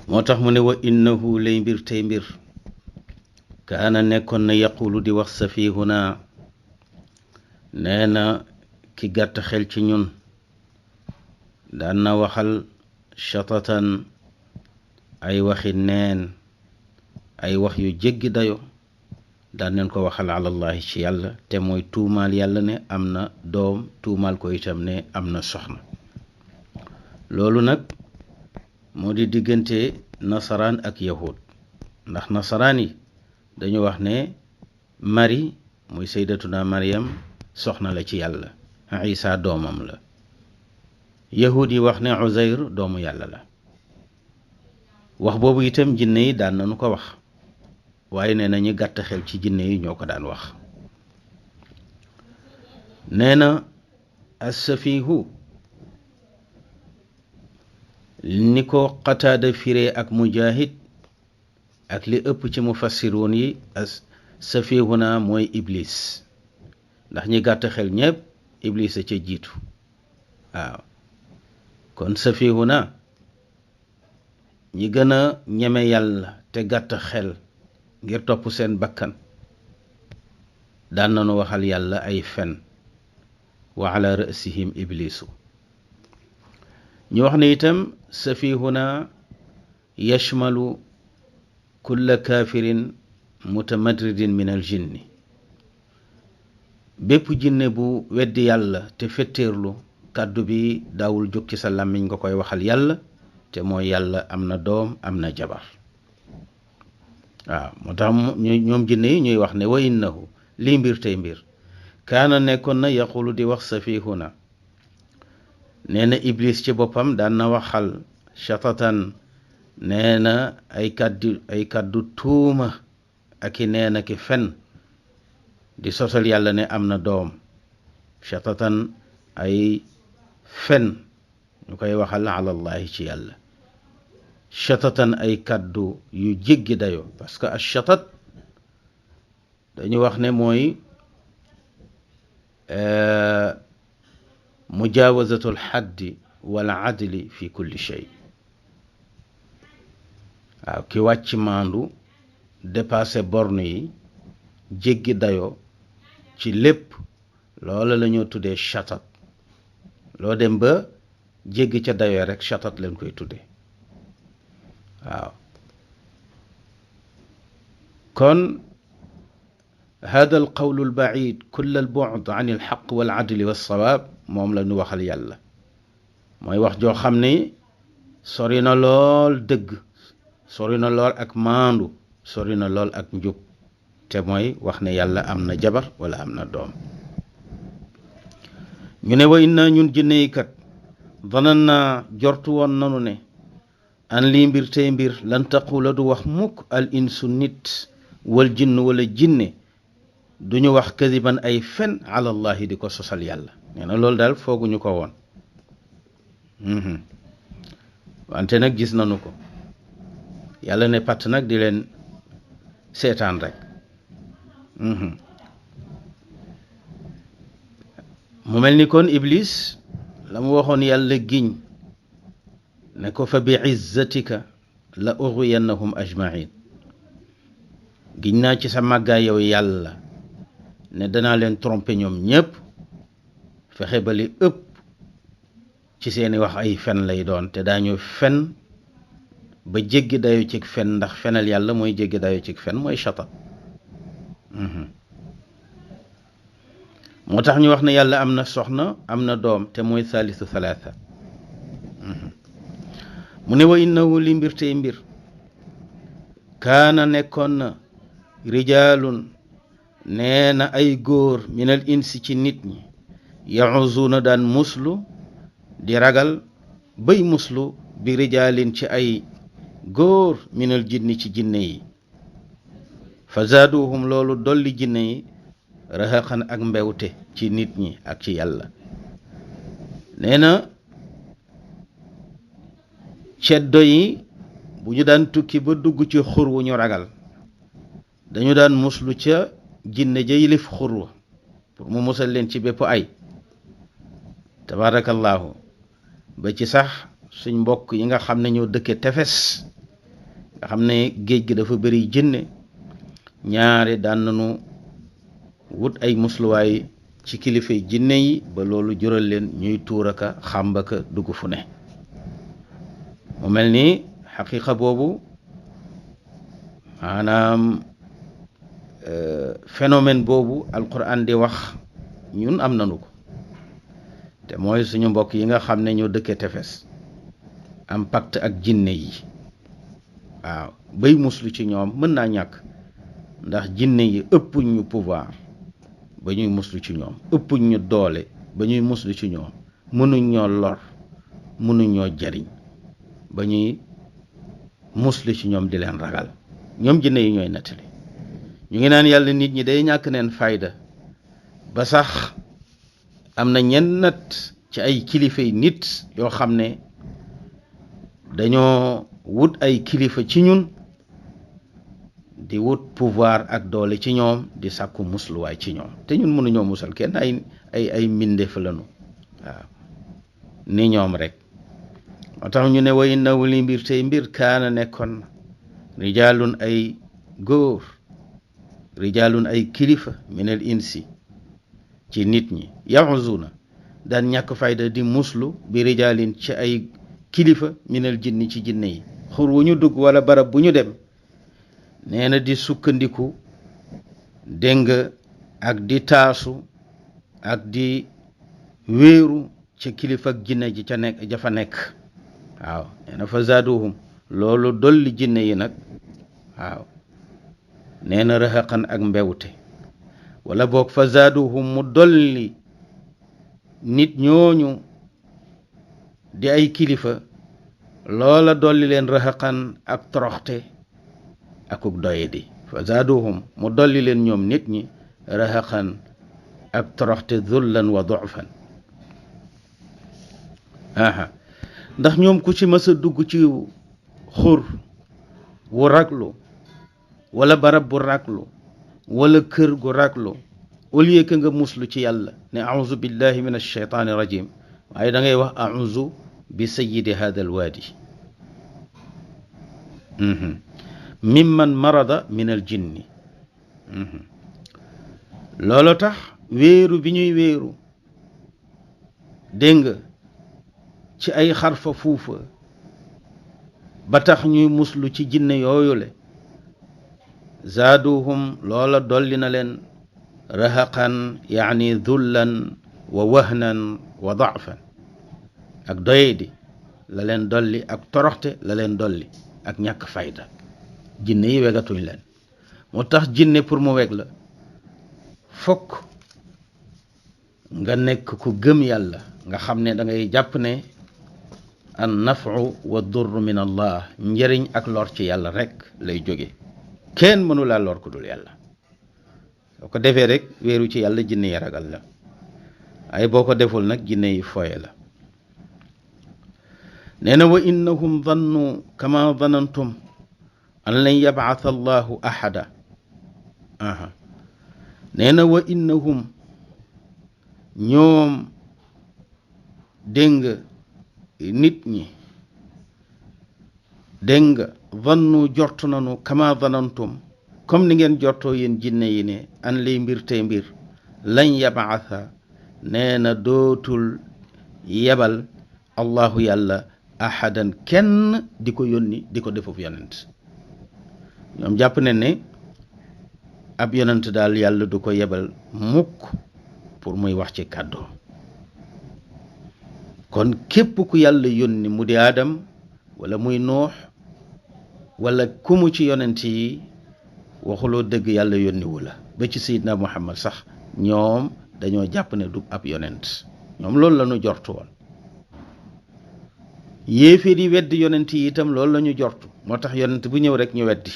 moo tax mu ne wa innahu lay mbir tey mbir kaana nekkoon na yaqulu di wax safihuna nee na ki gàtt xel ci ñun daan na waxal shatatan ay waxi neen ay wax yu jéggi dayo daan neen ko waxal alallahi ci yàlla te mooy tuumaal yàlla ne am na doom tuumaal ko itam ne am na soxna loolu nag moo di diggante nasaraan ak yahud ndax nasaraan yi dañu wax ne Mari muy sayyidatuna Maryam soxna la ci yàlla Isa doomam la yahud yi wax ne Uzayr doomu yàlla la wax boobu itam jinne yi daan nañu ko wax waaye nee na ñu gàtt xel ci jinne yi ñoo ko daan wax nee na as-safihu ni ko Qataada firee ak Mujaahid ak li ëpp ci mufassiroon yi as-safihuna mooy iblis ndax ñi gàtt xel ñépp iblis a ca jiitu waaw kon safihuna ñi gën a ñeme yàlla te gàtt xel ngir topp seen bakkan daan nañu waxal yàlla ay fen wa ala ra'sihim iblisu ñu wax ne itam safihuna yashmalu kulla kaafirin mutamadridin min al jinni bépp jinne bu weddi yàlla te fetteerlu kàddu bi daawul jóg ci sa làmmiñ nga koy waxal yàlla te mooy yàlla am na doom am na jabar waaw moo tax ñoom jinne yi ñuy wax ne wa innahu lii mbir tey mbir kaana nekkoon na yaqulu di wax safihuna nee na iblis ci boppam daan na waxal shatatan nee na ay kàddu tuuma ak i nee na ki fen di sosal yàlla ne am na doom shatatan ay fen ñu koy waxal alallahi ci yàlla shatatan ay kàddu yu jéggi dayo parce que as shatat dañu wax ne mooy mujaawazatul xaddi wal adli fi kulli shay waaw ki wàcc maandu dépassé borne yi jéggi dayo ci lépp loola la ñoo tuddee shatat loo dem ba jéggi ca dayoo rek shatat leen koy tuddee waaw kon hada al qawlu al baid kull al bu'd an al haqq wal adli was sawaab moom la ñu waxal yàlla mooy wax joo xam ne sori na lool dëgg sori na lool ak maandu sori na lool ak njub te mooy wax ne yàlla am na jabar wala am na doom ñu ne wa inna ñun jinne yi kat danan naa jortu woon nanu ne an lii mbir tey mbir lan taqula du wax mukk al insu nit wal jinn wala jinne duñu wax kadiban ay fen ala allahi di ko sosal yàlla nee na loolu daal fooguñu ko woon wante nag gis nanu ko yàlla ne patt nag di leen seetaan rek mu mel ni kon iblis la mu waxoon yàlla giñ ne ko fa bi izzatika la ughwiyannahum ajma'in giñ naa ci sa màggaay yow yàlla ne danaa leen tromper ñoom ñépp fexe ba li ëpp ci seeni wax ay fen lay doon te daañu fen ba jéggi dayo ci fen ndax fenal yàlla mooy jéggi dayo ci fen mooy shatat moo tax ñu wax ne yàlla am na soxna am na doom te mooy thalithu thalatha mu ne wa innahu li mbir tey mbir kaana nekkoon na rijaalun nee na ay góor minal insi ci nit ñi yaxuzuuna daan muslu di ragal bay muslu bi rijaalin ci ay góor minal jinni ci jinne yi fa zaaduhum loolu dolli jinne yi raxaqan ak mbewte ci nit ñi ak ci yàlla nee na ceddo yi bu ñu daan tukki ba dugg ci xur wu ñu ragal dañu daan muslu ca jinne ja yilif xur wa pour mu musal leen ci bépp ay tabaarakallaahu ba ci sax suñ mbokk yi nga xam ne ñoo dëkke tefes nga xam ne géej gi dafa bëri jinne ñaare daan nañu wut ay musluwaay ci kilifay jinne yi ba loolu jural leen ñuy tuuraka xàmbaka dugg fu ne mu mel ni xaqiqa boobu maanaam phénomène boobu alquran di wax ñun am nañu ko te mooy suñu mbokk yi nga xam ne ñoo dëkkee tefes am pacte ak jinne yi waaw bay muslu ci ñoom mën naa ñàkk ndax jinne yi ëppuñ ñu pouvoir ba ñuy muslu ci ñoom ëppuñ ñu doole ba ñuy muslu ci ñoom mënuñ ñoo lor mënuñ ñoo jariñ ba ñuy muslu ci ñoom di leen ragal ñoom jinne yi ñooy nettali ñu ngi naan yàlla nit ñi day ñàkk neen fayda ba sax am na ñennat ci ay kilifay nit yoo xam ne dañoo wut ay kilifa ci ñun di wut pouvoir ak doole ci ñoom di sàkku musluwaay ci ñoom te ñun mënuñoo musal kenn ay mbindeef lañu waaw ni ñoom rek moo tax ñu ne wa innahu li mbir tey mbir kaana nekkoon rijaalun ay góor rijaalun ay kilifa minal insi ci nit ñi yaxuzuuna daan ñàkk fayda di muslu bi rijaalin ci ay kilifa minal jinni ci jinne yi xur wu ñu dugg wala barab bu ñu dem nee na di sukkandiku dégg ak di taasu ak di wéeru ci kilifa ak jinne ji ca nekk jafa nekk waaw nee na fa zaaduhum loolu dolli jinne yi nag waaw nee na rëxaqan ak mbewte wala boog fa zaaduhum mu dolli nit ñooñu di ay kilifa loola dolli leen rëxaqan ak toroxte akuk doyadi fa zaaduhum mu dolli leen ñoom nit ñi rëxaqan ak toroxte zullan wa dufan ndax ñoom ku ci mës a dugg ci xur wu raglu wala barab bu raglu wala kër gu raglu au lieu que nga muslu ci yàlla ne auzu billahi min alsheytaani rajim waaye da ngay wax auzu bi sayidi hada alwaadi mimman marada min aljinni loolu tax wéeru bi ñuy wéeru dégg nga ci ay xarfa fuufa ba tax ñuy muslu ci jinne yooyule zaaduhum loola dolli na leen rahaqan yaani dhullan wa wahnan wa da'fan ak doyedi la leen dolli ak toroxte la leen dolli ak ñàkk fayda jinne yi wegatuñ leen moo tax jinne pour mu weg la fokk nga nekk ku gëm yàlla nga xam ne da ngay jàpp ne an nafu wa durr min allah njëriñ ak lor ci yàlla rek lay jóge kenn mënu laa lor ku dul yàlla soo ko defee rek wéeru ci yàlla jinne yi ragal la ay boo ko deful nag jinne yi foye la nee na wa innahum dannu kama danantum an lan yab'atha allahu ahada nee na wa innahum ñoom dégg nga nit ñi dégg nga vannu jortu nanu kama vanantum comme ni ngeen jortoo yéen jinne yi ne an lay mbir tey mbir lañ yabaatha nee na dootul yebal allahu yàlla ahadan kenn di ko yónni di ko defub yonent ñoom jàpp ne ne ab yonent daal yàlla du ko yebal mukk pour muy wax ci kàddu kon képp ku yàlla yónni mu di Adam wala muy Nuux wala kumu ci yonent yi waxuloo dëgg yàlla yónni wu la ba ci Seydina Muhammad sax ñoom dañoo jàpp ne du ab yonent ñoom loolu la ñu jortu woon yéeféer yi weddi yonent yi itam loolu la ñu jortu moo tax yonent bu ñëw rek ñu weddi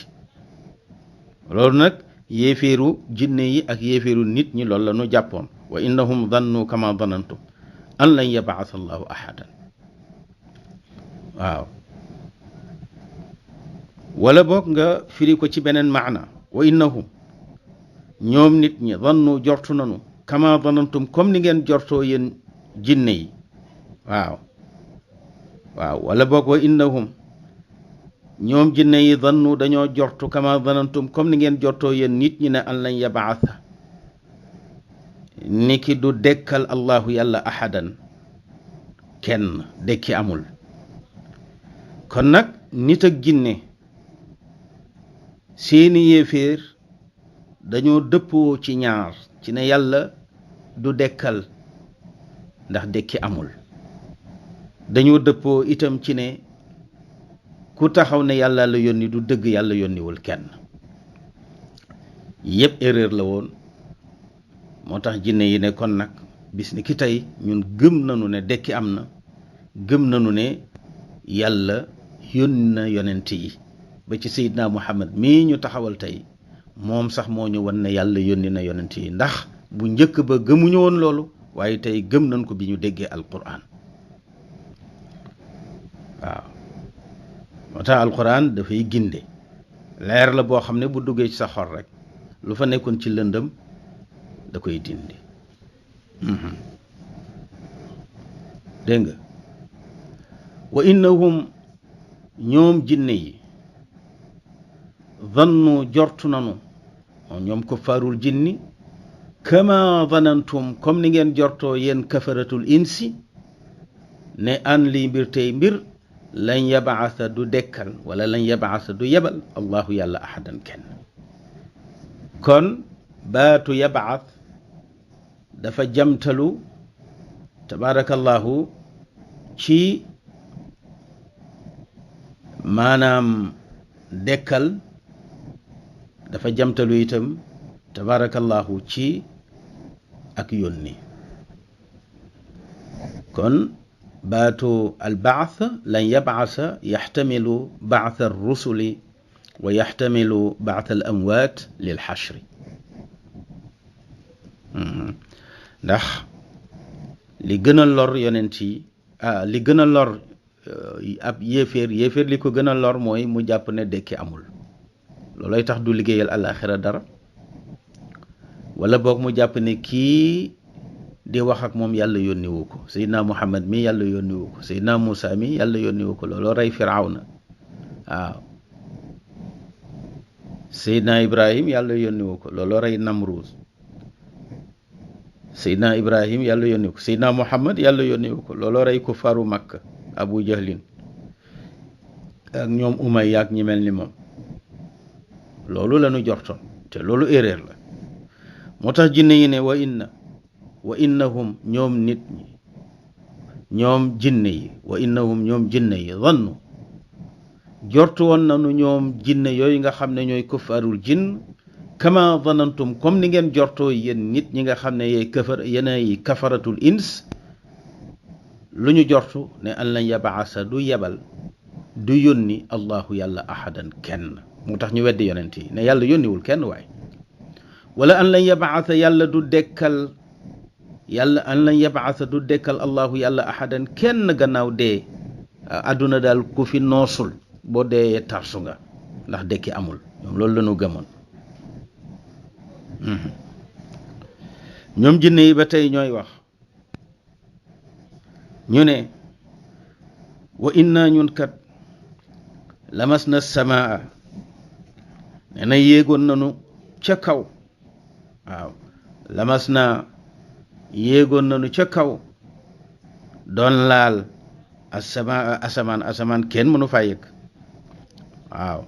loolu nag yéeféeru jinne yi ak yéeféeru nit ñi loolu la ñu jàppoon wa innahum dannu kama danantum an lan yabaasa allahu ahadan waaw wala boog nga firi ko ci beneen maana wa innahum ñoom nit ñi dannu jortu nanu kama danantum comme ni ngeen jortoo yéen jinne yi waaw wala boog wa innahum ñoom jinne yi zannu dañoo jortu kama zanantum comme ni ngeen jortoo yéen nit ñi ne an lan yabaasa ni ki du dekkal allahu yàlla ahadan kenn dekki amul kon nag nit ak jinne seeni yéeféer dañoo dëppoo ci ñaar ci ne yàlla du dekkal ndax dekki amul dañoo dëppoo itam ci ne ku taxaw ne yàlla la yónni du dëgg yàlla yónniwul kenn yépp erreur la woon moo tax jinne yi ne kon nag bis ni ki tey ñun gëm nañu ne dekki am na gëm nañu ne yàlla yónni na yonent yi ba ci Seydina Muhammad mii ñu taxawal tey moom sax moo ñu wan ne yàlla yónni na yonent yi ndax bu njëkk ba gëmuñu woon loolu waaye tey gëm nañ ko bi ñu déggee alquran waaw moo tax alquran dafay ginde leer la boo xam ne bu duggee ci sa xol rek lu fa nekkoon ci lëndëm da koy dindi dégg nga wa innahum ñoom jinne yi zannu jortu nanu ñoom kuffaarul jinni kama zanantum comme ni ngeen jortoo yéen kafaratul insi ne an li mbir tey mbir lan yabaasa du dekkal wala lan yabaasa du yebal allahu yàlla ahadan kenn kon baatu yabaas dafa jamtalu tabaarakallahu ci maanaam dekkal dafa jamtalu itam tabaarakallahu ci ak yónni kon baatu albaath lan yabasa yaxtamilu baath arrusuli wa yaxtamilu baath al amwaat lil xashri ndax li gën a lor yonent yi li gën a lor ab yéeféer li ko gën a lor mooy mu jàpp ne dekki amul loolooy tax du liggéeyal àllaaxira dara wala boog mu jàpp ne kii di wax ak moom yàlla yónniwu ko Seydina Muhammad mi yàlla yónniwu ko Seydina Muusa mi yàlla yónniwu ko looloo rey Firawna waaw Seydina Ibrahim yàlla yónniwu ko looloo rey Namruus Seydina Ibrahim yàlla yónniwu ko Seydina Muhammad yàlla yónniwu ko looloo rey kuffaaru Makka Abu Jahlin ak ñoom Umayya ak ñi mel ni moom loolu la ñu jortoon te loolu erreur la moo tax jinne yi ne wa innahum ñoom nit ñi ñoom jinne yi wa innahum ñoom jinne yi zannu jortu woon nañu ñoom jinne yooyu nga xam ne ñooy kuffaarul jinn kama zanantum comme ni ngeen jortoo yéen nit ñi nga xam ne yéenay kafaratul ins lu ñu jortu ne an lan yabaasa du yebal du yónni allahu yàlla ahadan kenn moo tax ñu weddi yonent yi ne yàlla yónniwul kenn waay wala an lan yabaasa yàlla du dekkal allahu yàlla ahadan kenn gannaaw dee àdduna daal ku fi noosul boo dee tarsu nga ndax dekki amul ñoom loolu la ñu gëmoon ñoom jinne yi ba tey ñooy wax ñu ne wa inna ñun kat lamas na samaa nee na yéegoon nañu ca kaw waaw lamas na yéegoon nañu ca kaw doon laal asamaan kenn mënu faa yëg waaw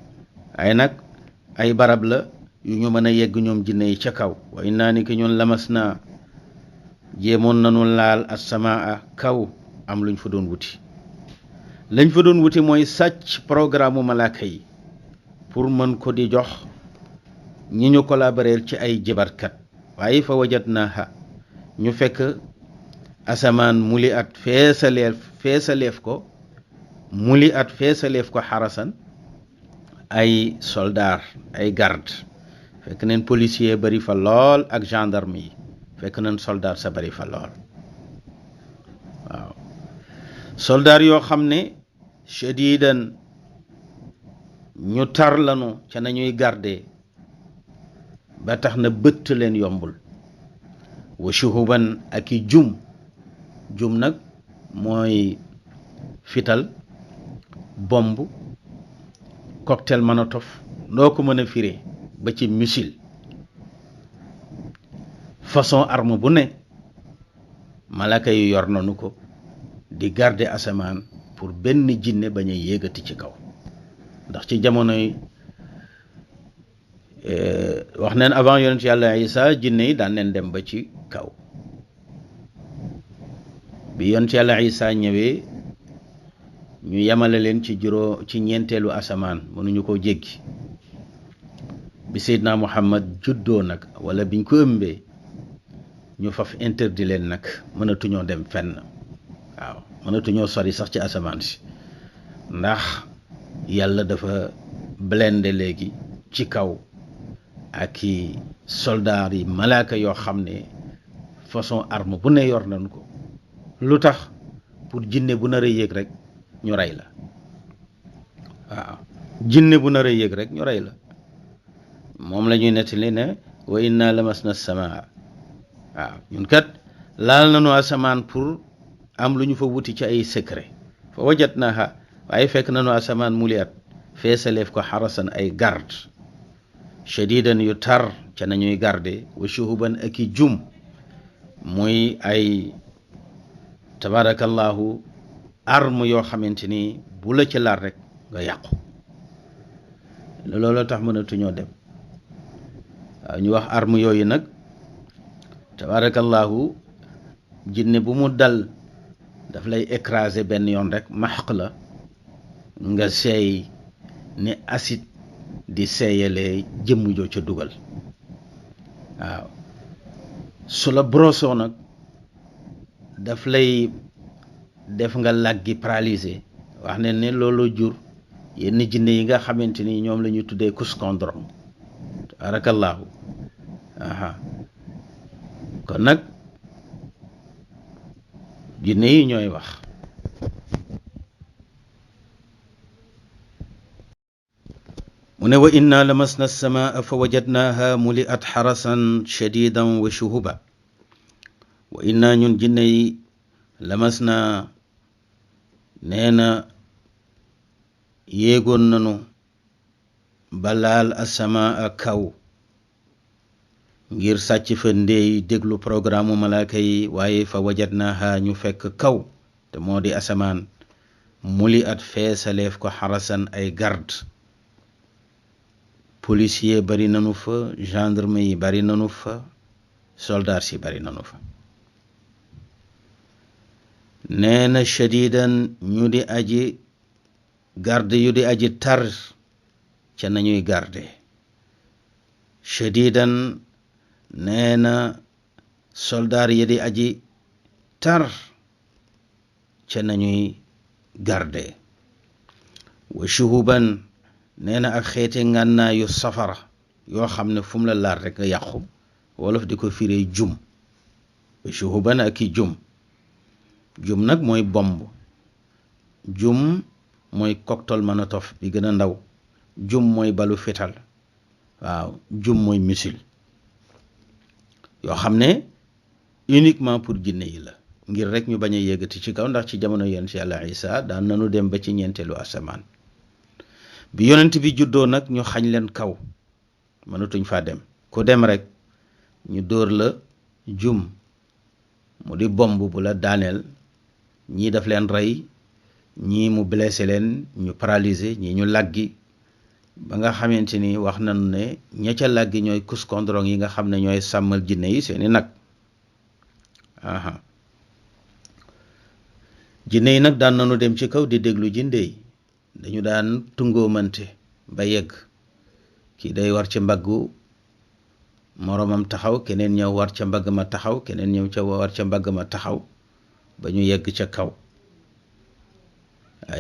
ay nag ay barab la yu ñu mën a yegg ñoom jinne yi ca kaw wa innaa ni ki ñun lamas naa jéemoon nañu laal asamaa kaw am luñ fa doon wuti lañ fa doon wuti mooy sàcc programme malaaka yi pour mën ko di jox ñi ñu collaborer ci ay jibarkat waaye fa wajadnaaha ñu fekk asamaan muli at feesaleef ko xarasan ay soldaar ay garde fekk neen policier bari fa lool ak gendarme yi fekk neen soldaar sa bari fa lool waaw soldaar yoo xam ne shadidan ñu tar lanu ca nañuy garde ba tax na bëtt leen yombul wa shuhuban ak i jum nag mooy fital bomb cocktail Molotov noo ko mën a firee ba ci missile façon arme bu ne malaka yi yor nañu ko di garder asamaan pour benn jinne bañ a yéegati ci kaw ndax ci jamonoy wax neen avant yonent yàlla Isa jinne yi daan neen dem ba ci kaw bi yonent yàlla Isa ñëwee ñu yemale leen ci ñeenteelu asamaan mënuñu ko jéggi bi Seydina Muhammad juddoo nag wala biñ ko ëmbee ñu faf interdit leen nag mënatuñoo dem fenn waaw mënatuñoo sori sax ci asamaan si ndax yàlla dafa blindé léegi ci kaw ak i soldaar yi malaaka yoo xam ne façon arme bu ne yor nañ ko lu tax pour jinne bu nar a yéeg rek ñu rey la waaw jinne bu nar a yéeg rek ñu rey la moom la ñuy nettali ne wa inna lamasna samaa waaw ñun kat laal nañu asamaan pour am lu ñu fa wuti ci ay secret fa wajadnaha waaye fekk nañu asamaan muliat feesaleef ko xarasan ay garde shadidan yu tar ca nañuy garde wa shuhuban ak i jum muy ay tabarakallahu arme yoo xamante ni bu la ci laal rek nga yàqu looloo tax mënatuñoo dem waaw ñu wax arme yooyu nag tabarakallahu jinne bu mu dal daf lay écraser benn yoon rek maxq la nga seey ni acide di seeyalee jëmm joo ca dugal waaw su la broso nag daf lay def nga làggi paralysé wax ne ne loolu jur yenn jinne yi nga xamante ni ñoom la ñu tuddee kuskondrom tabarakallahu aha kon nag jinne yi ñooy wax mu ne wa inna lamasna as-samaa fa wajadnaha muli'at xarasan shadidan wa shuhuba wa inna ñun jinne yi lamasna nee na yéegoon nanu balaal as-samaa kaw ngir sàcc fa ndeey déglu programme malaaka yi waaye fa wajadnaha ñu fekk kaw te moo di asamaan muli'at feesaleef ko xarasan ay garde policier bari nanu fa gendarme yi bari nanu fa soldats yi bari nanu fa nee na shadidan ñu di aji garde yu di aji tar ca nañuy garde shadidan nee na soldaar yi di aji tar ca nañuy garde wa shuhuban nee na ak xeete ngànnaayu safara yoo xam ne fu mu la laal rek nga yàqu wolof di ko firee jum wa shuhuban ak i jum nag mooy bomb jum mooy cocktail Molotov bi gën a ndaw jum mooy balu fetal waaw jum mooy missile yoo xam ne uniquement pour jinne yi la ngir rek ñu bañ a yéegati ci kaw ndax ci jamono yonent yàlla Isa daan nanu dem ba ci ñeenteelu asamaan bi yonent bi juddoo nag ñu xañ leen kaw mënatuñ faa dem ku dem rek ñu dóor la jum mu di bomb bu la daaneel ñii daf leen rey ñii mu blessé leen ñu paralysé ñii ñu laggi ba nga xamante ni wax nañu ne ña ca laggi ñooy kuskondrong yi nga xam ne ñooy sàmmal jinne yi seeni nag aha jinne yi nag daan nañu dem ci kaw di déglu jinde yi dañu daan tungoomante ba yegg kii day war ci mbaggu moromam taxaw keneen ñëw war ca mbagg ma taxaw keneen ñëw ca war ca mbagg ma taxaw ba ñu yegg ca kaw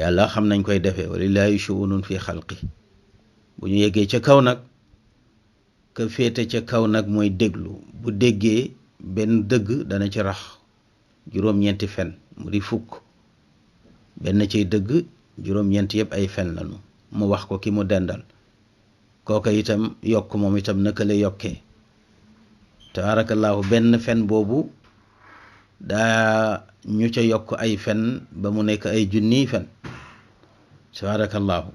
yàlla xam nañ koy defee walillaahi shu'unun fi xalqi bu ñu yeggee ca kaw nag ka féete ca kaw nag mooy déglu bu déggee benn dëgg dana ci rax juróom-ñeenti fen mu di fukk benn ciy dëgg juróom-ñeenti yëpp ay fen lañu mu wax ko ki mu dendal kooka itam yokk moom itam naka la yokkee tabaarakallaahu benn fen boobu daa ñu ca yokk ay fen ba mu nekk ay junniy fen tabaarakallaahu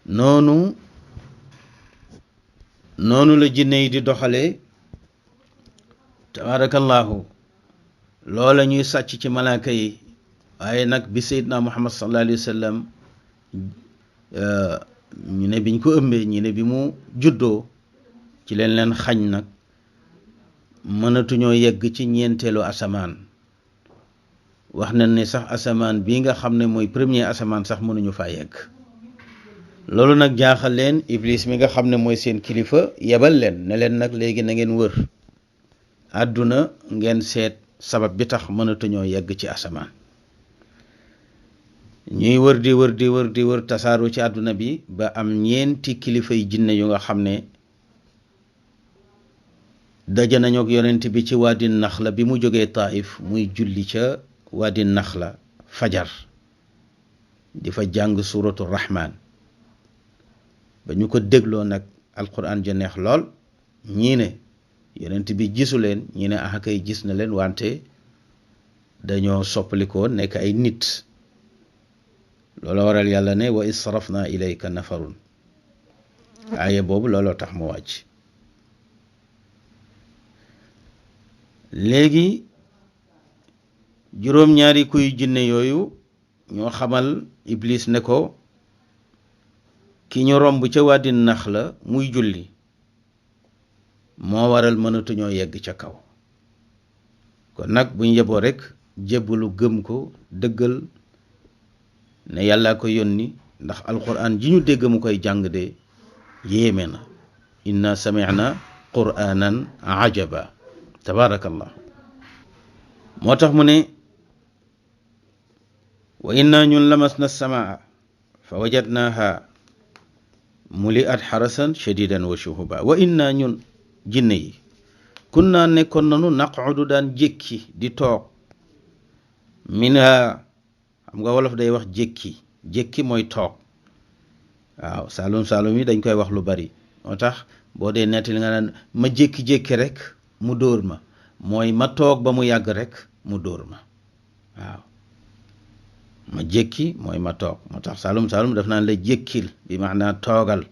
noonu la jinne yi di doxale tabarakallahu loola ñuy sàcc ci malaaka yi. waaye nag bi Seydina Muhammad sallallahu alayhi wa sallam ñu ne biñ ko ëmbee ñu ne bi mu juddoo ci leen xañ nag mënatuñoo yegg ci ñeenteelu asamaan. wax nañ ne sax asamaan bii nga xam ne mooy premier asamaan sax mënuñu faa yegg. loolu nag jaaxal leen Iblis mi nga xam ne mooy seen kilifa yebal leen ne leen nag léegi na ngeen wër àdduna ngeen seet sabab bi tax mënatuñoo yegg ci asamaan. ñuy wër di wër tasaaru ci àdduna bi ba am ñeenti kilifay jinne yu nga xam ne daje nañu ak yonent bi ci Wadi Naxla bi mu jógee Taif muy julli ca Wadi Naxla fajar di fa jàng suratu Rahman. ba ñu ko dégloo nag alquran ja neex lool ñii ne yonent bi gisu leen ñii ne kay gis na leen wante dañoo soppalikoo nekk ay nit. loola waral yàlla ne wa israfna ilayka nafarun aaya boobu looloo tax mu wàcc. léegi juróom-ñaari kuy jinne yooyu ñoo xamal Iblis ne ko ki ñu romb ca Wadi Naxla muy julli moo waral mënatuñoo yegg ca kaw. kon nag buñ yeboo rek jébbalu gëm ko dëggal ne yàlla ko yónni ndax alquran ji ñu dégg mu koy jàng de yéeme na. inna sami'na qur'anan ajaba tabarakallah. moo tax mu ne wa inna ñun lamasna samaa fa wajadnaha muli'at harasan shadidan wa shuhuba. wa inna ñun jinne yi kunna nekkoon nanu naqudu daan jékki di toog minha xam nga wolof day wax jékki mooy toog. waaw saalum yi dañ koy wax lu bari. moo tax boo dee nettali nga naan ma jékki-jékki rek mu dóor ma mooy ma toog ba mu yàgg rek mu dóor ma. waaw ma jékki mooy ma toog. moo tax saalum daf naan la jékkil bi maanaa toogal.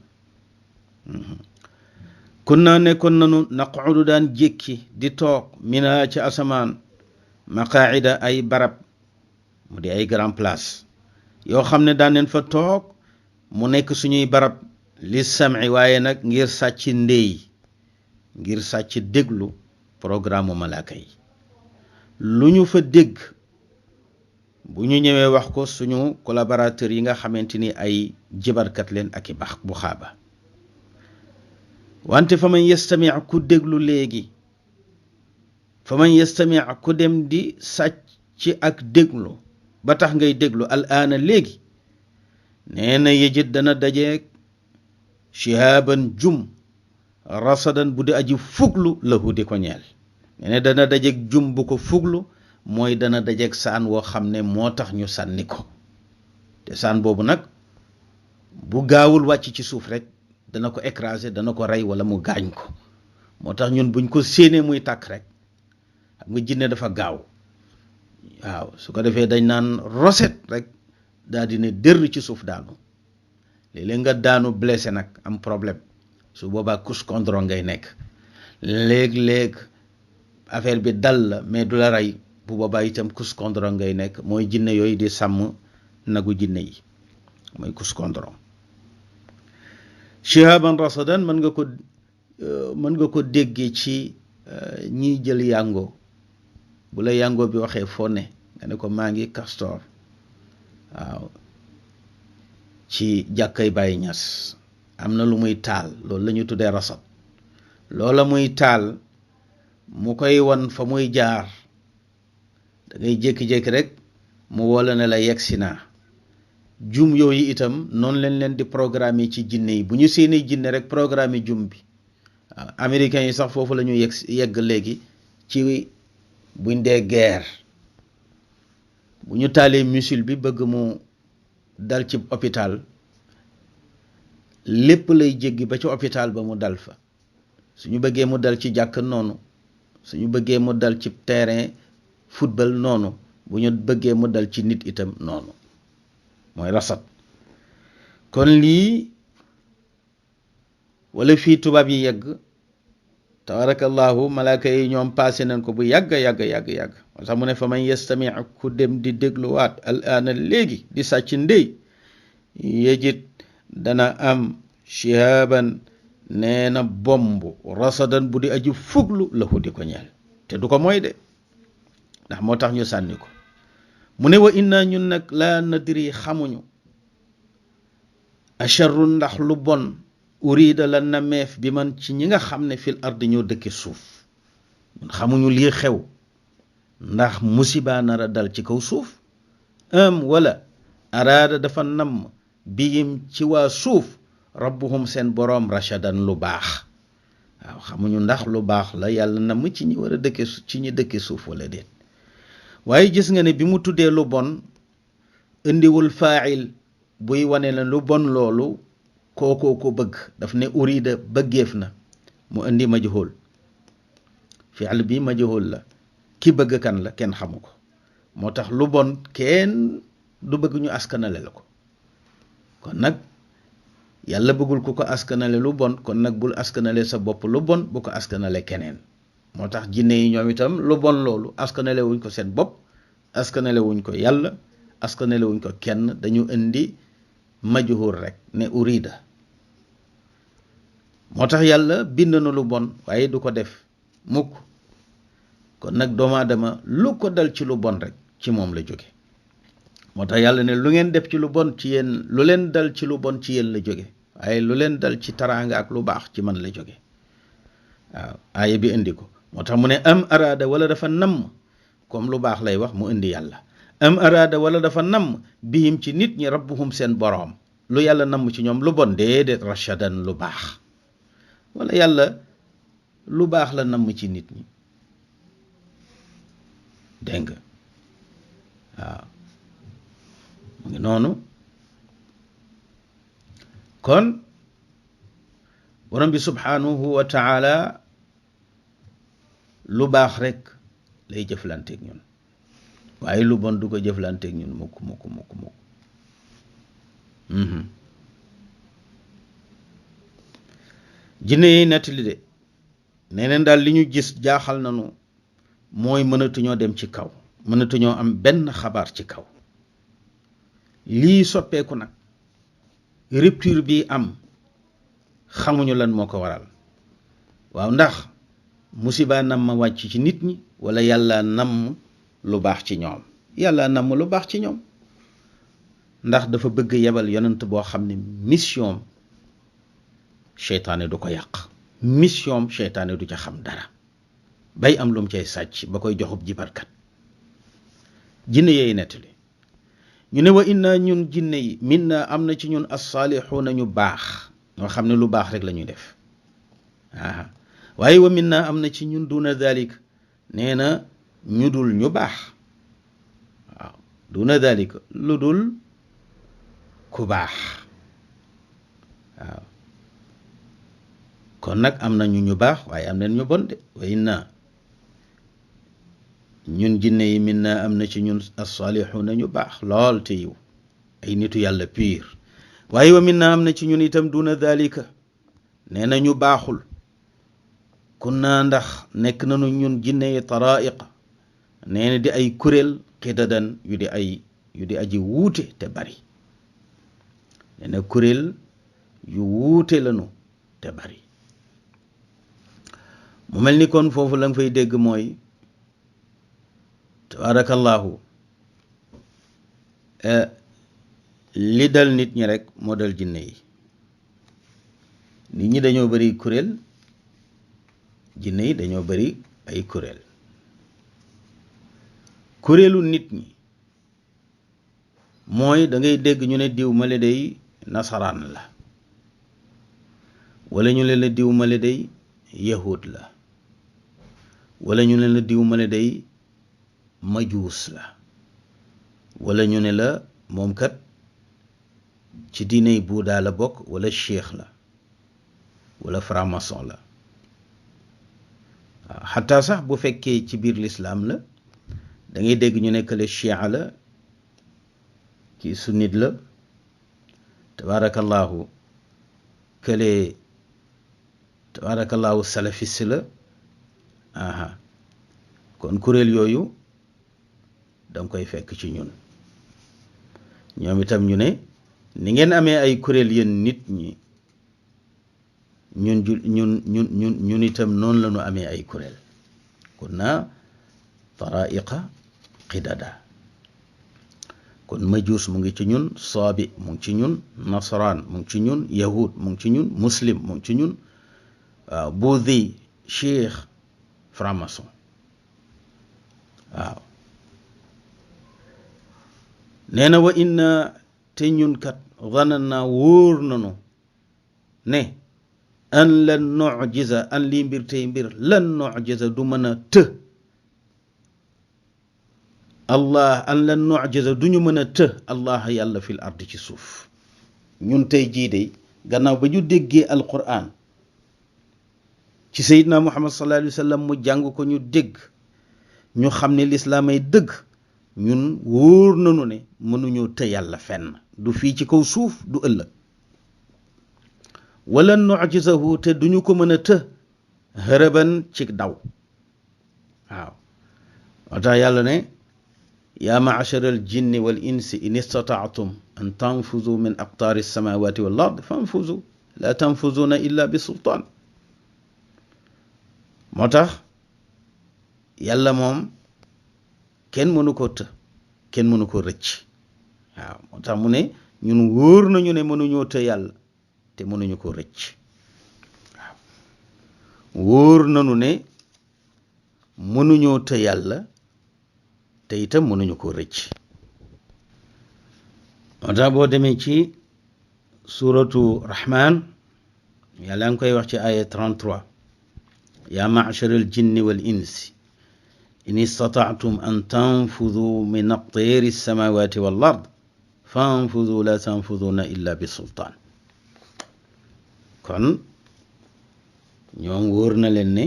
kunna nekkoon nanu naqudu daan jékki di toog mina ci asamaan maqaida ay barab mu di ay grand place yoo xam ne daan neen fa toog mu nekk suñuy barab li sam'i waaye nag ngir sàcc ndéy ngir sàcc déglu programme malaaka yi. lu ñu fa dégg bu ñu ñëwee wax ko suñu collaborateurs yi nga xamante ni ay jibarkat leen ak i bax bu xaaba. wante fa man yastami' ku déglu léegi fa man yastami' ku dem di sàcc ak déglu ba tax ngay déglu al aana léegi nee na yejit dana dajeeg shihaban jum rasadan bu di aji fuglu lahu di ko ñeel. nee na dana dajeeg jum bu ko fuglu mooy dana dajeeg saan woo xam ne moo tax ñu sànni ko. te saan boobu nag bu gaawul wàcc ci suuf rek dana ko écraser dana ko rey wala mu gaañ ko. moo tax ñun buñ ko séenee muy tàkk rek xam nga jinne dafa gaaw. waaw su ko defee dañ naan roset rek daal di ne dër ci suuf daanu. léeg-léeg nga daanu blessé nag am problème su boobaa couche condro ngay nekk. léeg-léeg affaire bi dal la mais du la rey bu boobaa itam couche condro ngay nekk. mooy jinne yooyu di sàmm nagu jinne yi mooy couche condro. shihaban rasadan mën nga ko déggee ci ñiy jël yango. bu la yango bi waxee foo ne nga ne ko maa ngi Castor. waaw ci jàkkay Baye Ñas am na lu muy taal loolu la ñu tuddee rasad. loola muy taal mu koy wan fa muy jaar da ngay jékki-jékki rek mu woola ne la yegsi naa. jum yooyu itam noonu leen di programme ci jinne yi bu ñu seeni jinne rek programme jum bi. waaw américains yi sax foofu la ñu yegg léegi ci buñ dee guerre bu ñu taalee missile bi bëgg mu dal ci hôpital lépp lay jéggi ba ci hôpital ba mu dal fa. suñu bëggee mu dal ci jàkk noonu suñu bëggee mu dal ci terrain football noonu bu ñu bëggee mu dal ci nit itam noonu mooy rasat. kon lii wala fii tubaab yi yegg tabarakallahu malaaka yi ñoom passé nañ ko bu yàgg moo tax mu ne fa man yastami ku dem di dégluwaat al aana léegi di sàcc ndey yejit dana am shihaban nee na bomb rasadan bu di aji fuglu lahu di ko ñeel te du ko mooy de ndax moo tax ñu sànni ko mu ne wa inna ñun nag laa nadri xamuñu acharru ndax lu bon urida la nameef bi man ci ñi nga xam ne fil ardi ñoo dëkke suuf ñun xamuñu lii xew ndax musiba nara dal ci kaw suuf wala araada dafa namm biyim ci waa suuf rabbuhum seen boroom rashadan lu baax waaw xamuñu ndax lu baax la yàlla namm ci ñi war a dëkke ci ñi dëkke suuf wala déet waaye gis nga ne bi mu tuddee lu bon indiwul faa'il buy wane la lu bon loolu kookoo ko bëgg daf ne urida bëggeef na mu indi majhul fi'l bi majhul la ki bëgg kan la kenn xamu ko moo tax lu bon kenn du bëgg ñu askanale la ko kon nag yàlla bëggul ku ko askanale lu bon kon nag bul askanale sa bopp lu bon bu ko askanale keneen moo tax jinne yi ñoom itam lu bon loolu askanale wuñ ko seen bopp askanale wuñ ko yàlla askanale wuñ ko kenn dañu indi majhul rek ne urida moo tax yàlla bind na lu bon waaye du ko def mukk kon nag doomu aadama lu ko dal ci lu bon rek ci moom la jóge moo tax yàlla ne lu ngeen def ci lu bon ci yéen lu leen dal ci lu bon ci yéen la jóge waaye lu leen dal ci taraanga ak lu baax ci man la jóge waaw aaya bi indi ko moo tax mu ne am araada wala dafa namm comme lu baax lay wax mu indi yàlla am araada wala dafa namm bihim ci nit ñi rabbuhum seen boroom lu yàlla namm ci ñoom lu bon déedéet rashadan lu baax wala yàlla lu baax la namm ci nit ñi dégg nga waaw mu ngi noonu kon borom bi subhanahu wa taala lu baax rek lay jëflanteeg ñun waaye lu bon du ko jëflanteeg ñun mukk jinne yi nettali de neneen daal li ñu gis jaaxal nañu mooy mënatuñoo dem ci kaw mënatuñoo am benn xabaar ci kaw lii soppeeku nag rupture bi am xamuñu lan moo ko waral waaw ndax musiba nam ma wàcc ci nit ñi wala yàlla namm lu baax ci ñoom yàlla namm lu baax ci ñoom ndax dafa bëgg yebal yonent boo xam ne mission seytaane du ko yàq mission seytaane du ca xam dara bay am lu mu cay sàcc ba koy joxub jibarkat jinne yeey nettali ñu ne wa inna ñun jinne yi minna am na ci ñun as-saalixuuna ñu baax ñoo xam ne lu baax rek la ñuy def waaye wa minna am na ci ñun duna dalik nee na ñu dul ñu baax waaw duna dalik lu dul ku baax waaw kon nag am na ñu baax waaye am na ñu bon de wa inna ñun jinne yi minna am na ci ñun as-saalixuuna ñu baax lool te yiw ay nitu yàlla piir waaye wa minna am na ci ñun itam duna dalika nee na ñu baaxul kunna ndax nekk nañu ñun jinne yi taraiq nee na di ay kuréel xidadan yu di aji wuute te bari nee na kuréel yu wuute lañu te bari mu mel ni kon foofu la nga fay dégg mooy tabarakallahu li dal nit ñi rek moo dal jinne yi nit ñi dañoo bari kuréel jinne yi dañoo bari ay kuréel kuréelu nit ñi mooy da ngay dégg ñu ne diw male day nasaraan la wala ñu ne la diw male day yahud la wala ñu ne la diw male day majuus la wala ñu ne la moom kat ci diiney buudaa la bokk wala cheikh la wala franc-maçon la waaw xataa sax bu fekkee ci biir lislaam la da ngay dégg ñu ne kële chia la kii sunnit la tabarakallahu kële tabarakallahu salafiste la aha kon kuréel yooyu danga koy fekk ci ñun ñoom itam ñu ne ni ngeen amee ay kuréel yéen nit ñi ñun itam noonu la ñu amee ay kuréel kunna taraiqa qidada kon majuus mu ngi ci ñun saabi mu ngi ci ñun nasaraan mu ngi ci ñun yahud mu ngi ci ñun muslim mu ngi ci ñun waaw buudi cheikh franc-maçon waaw nee na wa inna te ñun kat zananna wóor nanu ne an lan nu'jiza an lii mbir tey mbir lan nu'jiza du mën a të allah an lan nu'jiza du ñu mën a të allah yàlla fil ardi ci suuf ñun tey jii de gannaaw ba ñu déggee alquran ci sayyidina muhammad sallallahu alayhi wa sallam mu jàng ko ñu dégg ñu xam ne lislaam ay dëgg ñun wóor nañu ne mënuñoo të yàlla fenn du fii ci kaw suuf du ëllëg wala nu'jizahu te duñu ko mën a të haraban ci daw waaw moo tax yàlla ne yaa ma'shara al jinni wal insi in istata'tum an tanfuzu min aqtaari samawati wal ard fanfuzu la tanfuzuna illa bi sultaan moo tax yàlla moom kenn mënu ko të kenn mënu ko rëcc waaw moo tax mu ne ñun wóor nañu ne mënuñoo të yàlla te mënuñu ko rëcc waaw wóor nañu ne mënuñoo të yàlla te itam mënuñu ko rëcc moo tax boo demee ci suratu rahman yàlla ngi koy wax ci aya 33 yaa ma'shara al jinni wal insi in istata'tum an tanfudu min aqtaari samawati wal ard fanfudu la tanfuduna illa bi sultaan kon ñoom wóor na leen ne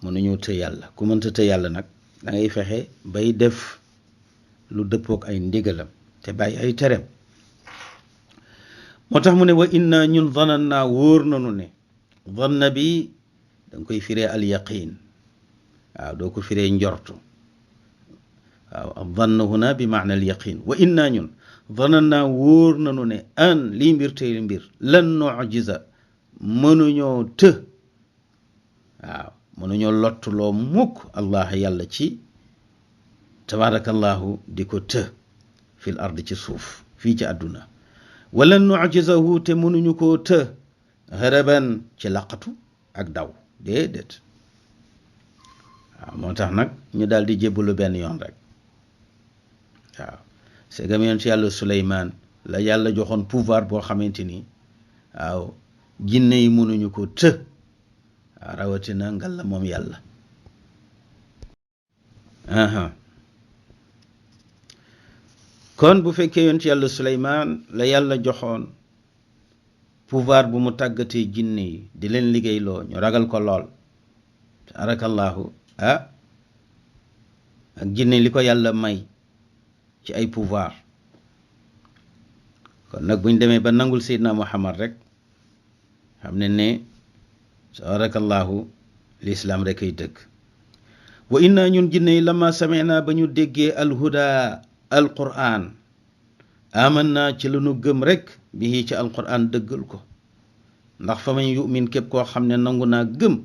mënuñu të yàlla ku mënta të yàlla nag da ngay fexe bay def lu dëppook ay ndigalam te bàyyi ay tereem moo tax mu ne wa inna ñun zananna wóor nanu ne zanna bi da nga koy firee al yaqin waaw doo ko firee njortu waaw al zann huna bi maana al yaqin wa inna ñun zananna wóor nanu ne an lii mbir tey mbir lan nu'jiza mënuñoo të waaw mënuñoo lottuloo mukk allah yàlla ci tabarakallahu di ko të fil ard ci suuf fii ci àdduna wala nu'jizahu te mënuñu koo të haraban ci laqatu ak daw déedéet waaw moo tax nag ñu daal di jébbalu benn yoon rek waaw c'est que yoon ci yàlla Suleymaan la yàlla joxoon pouvoir boo xamante ni waaw jinne yi mënuñu ko të waaw rawatina ngal la moom yàlla kon bu fekkee yoon ci yàlla Suleymaan la yàlla joxoon pouvoir bu mu tàggatee jinne yi di leen liggéeyloo ñu ragal ko lool barakallahu ak jinne li ko yàlla may ci ay pouvoir kon nag buñ demee ba nangul Seydina Muhammad rek xam ne ne barakallahu l'islam rek ay dëgg wa inna ñun jinne yi lama sami'na ba ñu déggee alhuda alquran amanna ci lu nu gëm rek bii ci alquran dëggal ko ndax fa man yu'min képp koo xam ne nangu naa gëm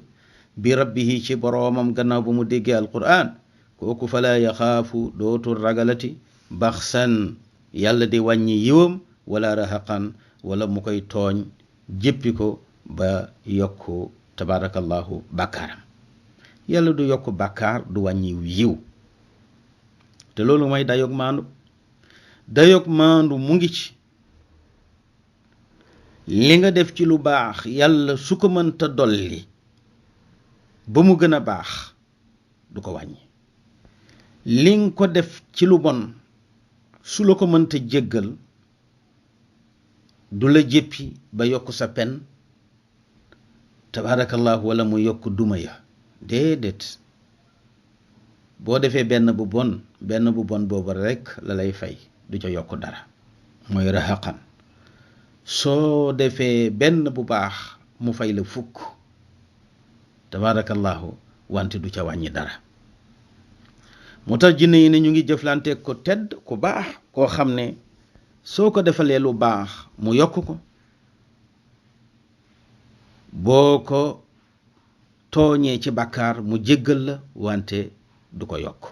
bi rabbihi ci boroomam gannaaw bu mu déggee alquran kooku falaa yaxaafu dootul ragalati baxsan yàlla di wàññi yiwam wala rahaqan wala mu koy tooñ jéppi ko ba yokku tabarakallahu bàkkaaram yàlla du yokk bàkkaar du wàññi yiw te loolu mooy dayoog maandu mu ngi ci li nga def ci lu baax yàlla su ko mënta dolli ba mu gën a baax du ko wàññi li nga ko def ci lu bon su la ko mënta jéggal du la jéppi ba yokk sa pen tabarakallahu wala mu yokk duma ya déedéet boo defee benn bu bon boobu rek la lay fay du ca yokk dara mooy raxaqan soo defee benn bu baax mu fay la fukk tabarakallahu wante du ca wàññi dara moo tax jinne yi ne ñu ngi jëflante ko tedd ku baax koo xam ne soo ko defalee lu baax mu yokk ko boo ko tooñee ci bàkkaar mu jéggal la wante du ko yokk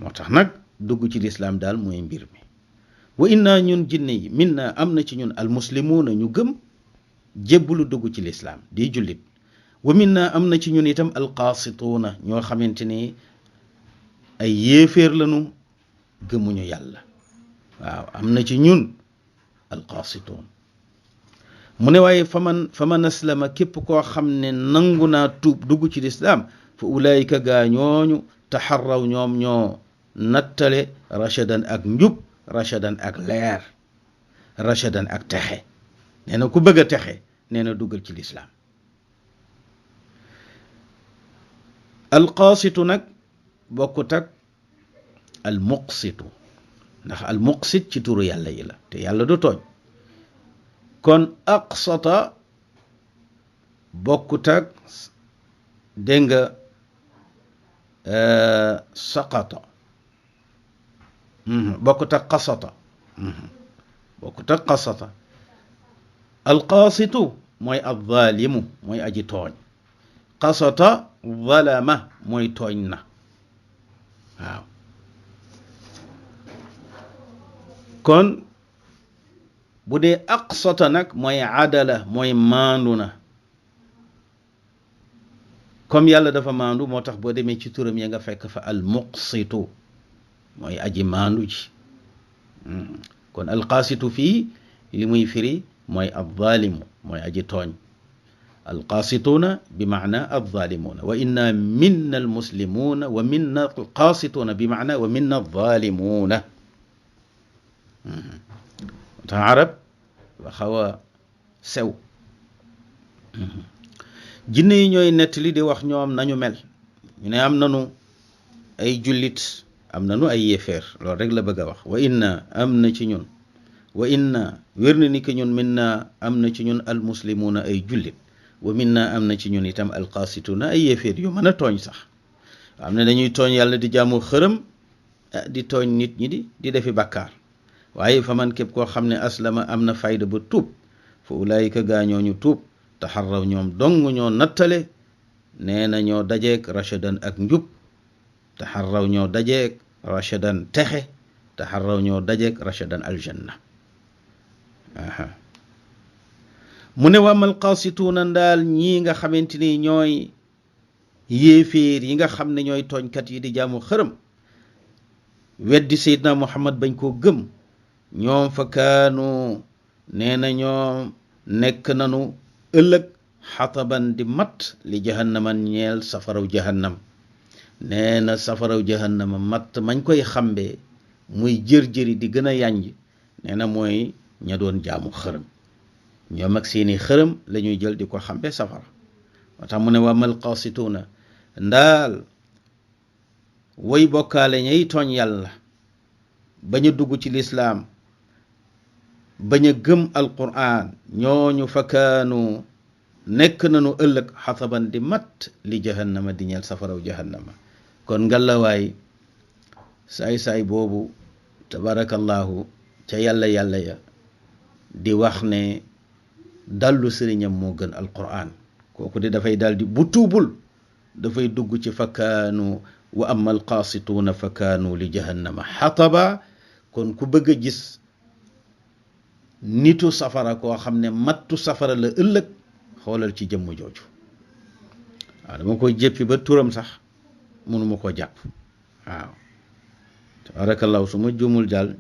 moo tax nag dugg ci lislaam daal mooy mbir mi wa inna ñun jinne yi minna am na ci ñun almuslimuuna ñu gëm jébbulu dugg ci lislaam di jullit wa minna am na ci ñun itam alqaasituuna ñoo xamante ni ay yéeféer lañu gëmuñu yàlla waaw am na ci ñun alqaasituun mu ne waaye faman aslama képp koo xam ne nangu naa tuub dugg ci lislaam fa ulaayika gaa ñooñu taxarraw ñoom ñoo nattale rashadan ak njub rashadan ak leer rashadan ak texe nee na ku bëgg a texe nee na duggal ci lislaam alqaasitu nag bokkut ak almuqsitu ndax almuqsit ci turu yàlla yi la te yàlla du tooñ kon aqsata bokkut ak dégg nga saqata bokkut ak qasata bokkut ak qasata alqaasitu mooy alzaalimu mooy aji tooñ qasata zalama mooy tooñ na waaw kon bu dee aqsata nag mooy adala mooy maandu na comme yàlla dafa maandu moo tax boo demee ci turam ya nga fekk fa almuqsitu mooy aji maandu ji kon alqaasitu fii li muy firi mooy alzaalimu mooy aji tooñ alqaasituuna bi maana alzaalimuuna wa inna minna almuslimuuna wa minna alqaasituuna bi maana wa minna alzaalimuuna tax arab wa xaw a sew jinne yi ñooy nettali di wax ñoom nañu mel ñu ne am nanu ay jullit am nanu ay yéeféer loolu rek la bëgg a wax wa inna am na ci ñun wa inna wér na ni que ñun minna am na ci ñun almuslimuuna ay jullit wa minna am na ci ñun itam alqaasituuna ay yéeféer yu mën a tooñ sax am na dañuy tooñ yàlla di jaamu xërëm di tooñ nit ñi di defi bàkkaar waaye fa man képp koo xam ne aslama am na fayda ba tuub fa ulaayika gaa ñooñu tuub taxarraw ñoom dong ñoo nattale nee na ñoo dajeek rashadan ak njub taxarraw ñoo dajeek rashadan texe taxarraw ñoo dajeek rashadan aljanna mu ne wa amal qaasituuna ndaal ñii nga xamante ni ñooy yéeféer yi nga xam ne ñooy tooñkat yi di jaamu xërëm weddi seydina muhammad bañ koo gëm ñoom fa kaanu nee na ñoom nekk nanu ëllëg xataban di mat li jahannama ñeel safaraw jahannam nee na safaraw jahannama mat mañ koy xambee muy jër-jëri di gën a yànj nee na mooy ña doon jaamu xërëm ñoom ak seeni xërëm la ñuy jël di ko xambe safara moo tax mu ne wa mal qaasituuna ndaal way bokkaale ñay tooñ yàlla bañ a dugg ci lislaam bañ a gëm alquran ñooñu fakkaanu nekk nañu ëllëg xasaban di mat li jahannama di ñeel safaraw jahannama kon ngalawaay saay-saay boobu tabarakallahu ca yàlla ya di wax ne dallu sëriñam moo gën alquran kooku de dafay daldi bu tuubul dafay dugg ci fakkaanu wa amma alqaasituuna fakkaanu li jahannama xataba kon ku bëgg a gis nitu safara koo xam ne mattu safara la ëllëg xoolal ci jëmm jooju waaw dama koy jéppi ba turam sax mënuma koo jàpp waaw tabarakallahu su ma juumul jàll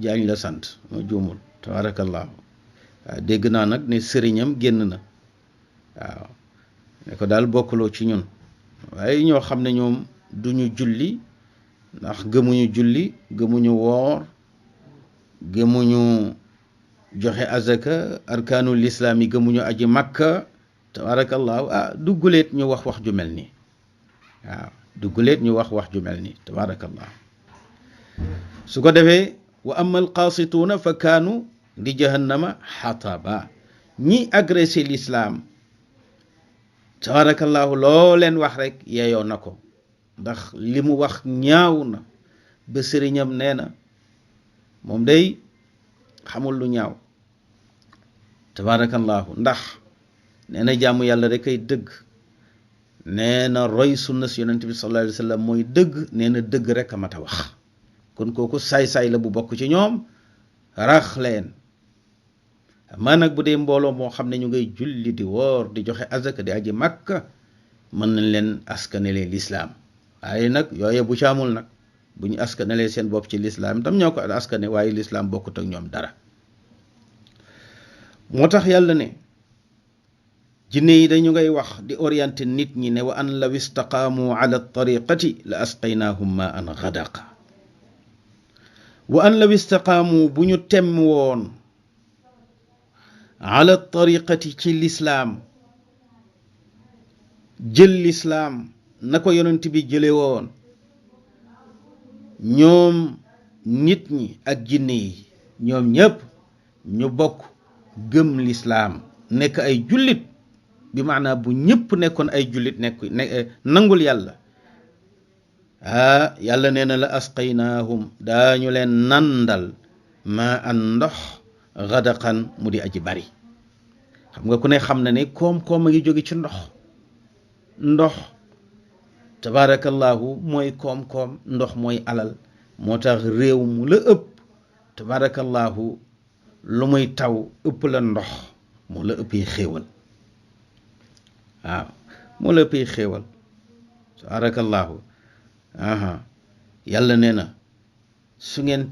jaañ la sant ma juumul tabarakallahu waaw dégg naa nag ne sëriñam génn na waaw ne ko daal bokkuloo ci ñun waaye ñoo xam ne ñoom duñu julli ndax gëmuñu julli gëmuñu woor gëmuñu joxe azaka arkaanul islaam yi gëmuñu aji makka tabarakallahu dugguleet ñu wax ju mel nii waaw dugguleet ñu wax ju mel nii tabarakallahu su ko defee wa amma alqaasituuna fa kaanu di jahannama xataba. ñi agressé l'islam tabarakallahu loo leen wax rek yeeyoo na ko, ndax li mu wax ñaaw na ba sëriñam nee na moom day xamul lu ñaaw tabarakallahu, ndax nee na jaamu yàlla rek ay dëgg, nee na roy sunna si yonent bi sallallahu alayhi wa sallam mooy dëgg, nee na dëgg rek a mat a wax. kon kooku saay-saay la bu bokk ci ñoom, rax leen. maa nag bu dee mbooloo moo xam ne ñu ngay julli di woor di joxe azaka di aji makka, mën nañ leen askanelee lislaam. waaye nag yooye bu ci amul nag, bu ñu askanelee seen bopp ci lislaam tam ñoo ko askane, waaye lislaam bokkut ak ñoom dara. moo tax yàlla ne jinne yi dañu ngay wax di orienté nit ñi ne wa an law istaqaamu ala tariqati la asqaynaahum ma an gadaqa. wa an law istaqaamu bu ñu temm woon ala tariqati ci lislaam, jël lislaam na ko yonent bi jële woon, ñoom nit ñi ak jinne yi ñoom ñépp ñu bokk gëm lislaam nekk ay jullit, bi maanaa bu ñépp nekkoon ay jullit nangul yàlla, yàlla nee na la asqaynaahum daañu leen nandal ma an ndox gadaqan mu di aji bari. xam nga ku ne xam na ne koom-koom a ngi jóge ci ndox tabarakallahu mooy koom-koom, ndox mooy alal. moo tax réew mu la ëpp tabarakallahu lu muy taw ëpp la ndox, moo la ëppee xéewal. waaw moo la ëppee xéewal tabarakallahu. yàlla nee na su ngeen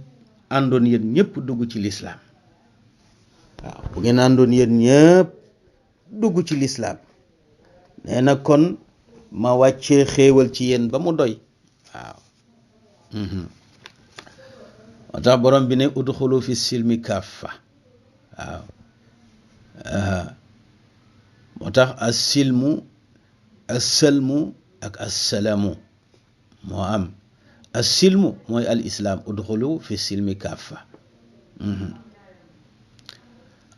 àndoon yéen ñëpp dugg ci lislaam, waaw bu ngeen àndoon yéen ñëpp dugg ci lislaam, nee na kon ma wàccee xéewal ci yéen ba mu doy. waaw moo tax borom bi ne udxulu fi silmi kaffa. waaw moo tax as-silmu as-salmu ak as-salamu moo am. as-silmu mooy al islam, udxulu fi silmi kaffa.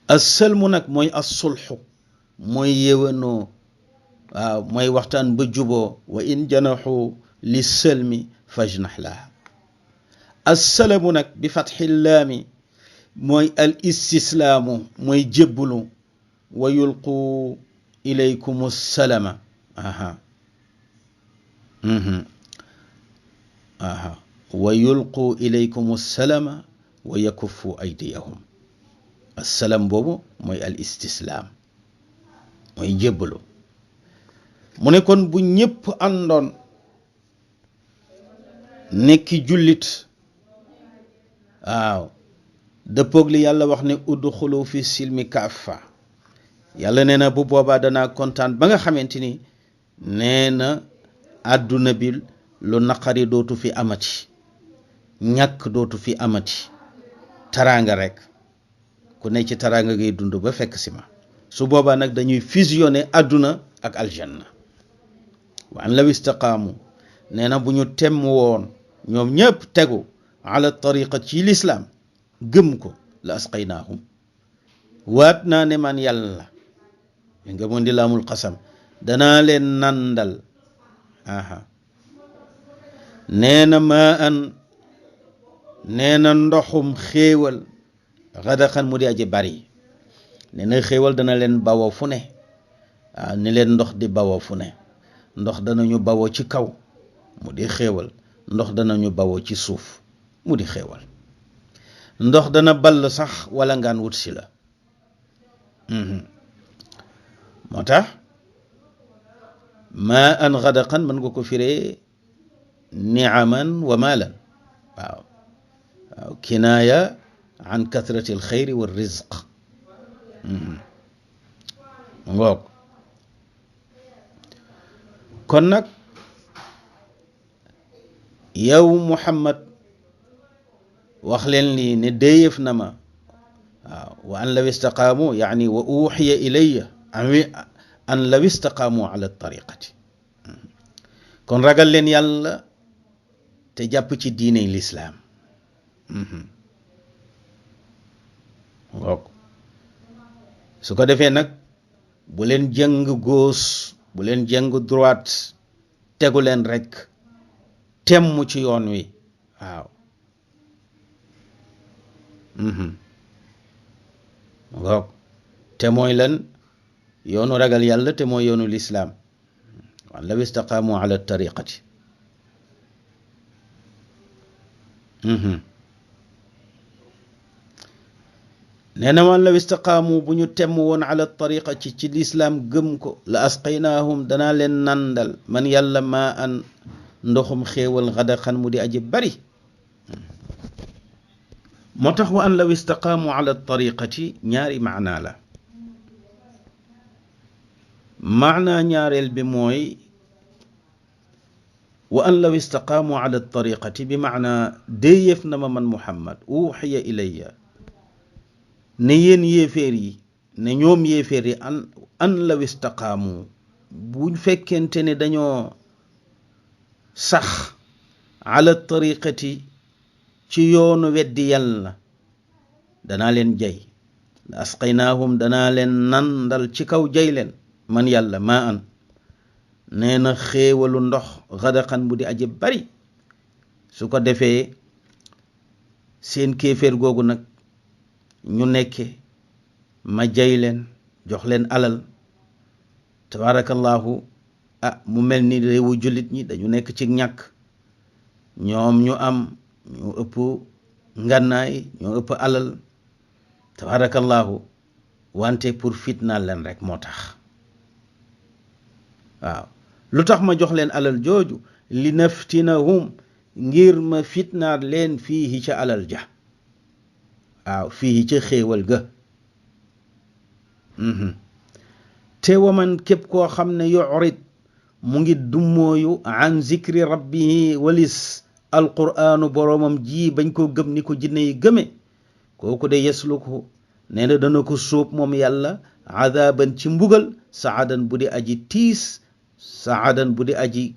as-salmu nag mooy as-sulxu, mooy yéwénoo. waaw mooy waxtaan ba juboo. wa in janaxu li salmi fajnax laha. as-salamu nag bi fatxi laami mooy al istislaamu, mooy jébbulu. wa yulqu ilaykum salama. wa yulqu ilaykum salama wa yakuffu aydiyahum. assalam boobu mooy al istislaam, mooy jébbalu. mu ne kon bu ñépp àndoon nekki jullit, waaw dëppoog li yàlla wax ne udxulu fi silmi kaffa, yàlla nee na bu boobaa danaa kontaan ba nga xamante ni nee na àdduna bi lu naqari dootu fi amati, ñàkk dootu fi amati, taraanga rek ku ne ci taraanga ngay dund ba fekk si ma. su boobaa nag dañuy fusionner àdduna ak aljanna. wa an law istaqaamu, nee na bu ñu temm woon ñoom ñëpp tegu ala tariqa ci lislaam gëm ko, la asqaynaahum, waat naa ne man yàlla nga moon di laamul xasam, danaa leen nandal. nee na maa an, nee na ndoxum xéewal, gadaqan mu di aji bari. nee na xéewal dana leen bawoo fu ne. waaw ni leen ndox di bawoo fu ne. ndox danañu bawoo ci kaw mu di xéewal, ndox danañu bawoo ci suuf mu di xéewal. ndox dana ball sax wala ngaan wut si la. moo tax maa an gadaqan mën nga ko firee niaman wa maalan. waaw waaw kinaaya an kathrati alxayri wa rizq. ngoog kon nag yow Muhammad wax leen lii ne déyëf na ma. waaw wa an law istaqaamu yaani wa uxiya ilayya an law istaqaamu ala tariqati. kon ragal leen yàlla te jàpp ci diiney lislaam. su ko defee nag bu leen jëng gauche bu leen jëng droite tegu leen rek temm ci yoon wi waaw ngoog te mooy lan yoonu ragal yàlla te mooy yoonu lislaam wan law istaqaamu ala tariqati nee na wan law istaqaamu bu ñu temm woon ala tariqa ci lislaam gëm ko la asqaynaahum danaa leen nandal man yàlla maa an ndoxum xéewal xadaxan mu di aji bari moo tax wa an law istaqaamu ala tariqati ñaari maanaa la maanaa ñaareel bi mooy wa an law istaqaamu ala tariqati bi maanaa déyeef na ma man Muhammad uxiya ilayya ne yéen yéeféer yi ne ñoom yéeféer yi an law istaqaamu bu fekkente ne dañoo sax ala tariqati ci yoonu weddi yàlla danaa leen jay la asqaynaahum danaa leen nandal ci kaw jay leen man yàlla maa an nee na xéewalu ndox xadaxan bu di aji bari su ko defee seen kéeféer googu nag ñu nekke ma jay leen jox leen alal tabarakallahu mu mel ni réewu jullit ñi dañu nekk ci ñàkk ñoom ñu am ñoo ëpp ngànnaay ñoo ëpp alal tabarakallahu wante pour fitnaal leen rek moo tax waaw lu tax ma jox leen alal jooju li naftinahum ngir ma fitnaal leen fii ca alal ja waaw fii ca xéewal ga te waman képp koo xam ne yurid mu ngi dummooyu an zikri rabbihi walis alqur'aanu boroomam ji bañ koo gëm ni ko jinne yi gëme kooku de yesluku nee na dana ko sóob moom yàlla adaban ci mbugal saadan bu di aji tiis saadan bu di aji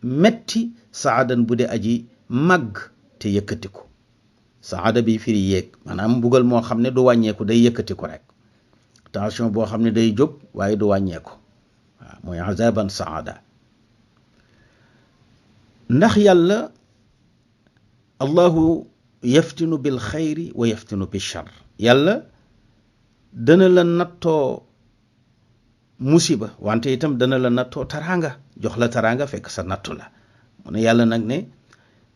metti saadan bu di aji màgg te yëkkatiku saada bi firi yéeg maanaam mbugal moo xam ne du wàññeeku day yëkkatiku rek tension boo xam ne day jóg waaye du wàññeeku waaw mooy azaban saada ndax yàlla allahu yaftinu bil xayri wa yaftinu bil char yàlla dana la nattoo musiba wante itam dana la nattoo taraanga jox la taraanga fekk sa nattu la mu ne yàlla nag ne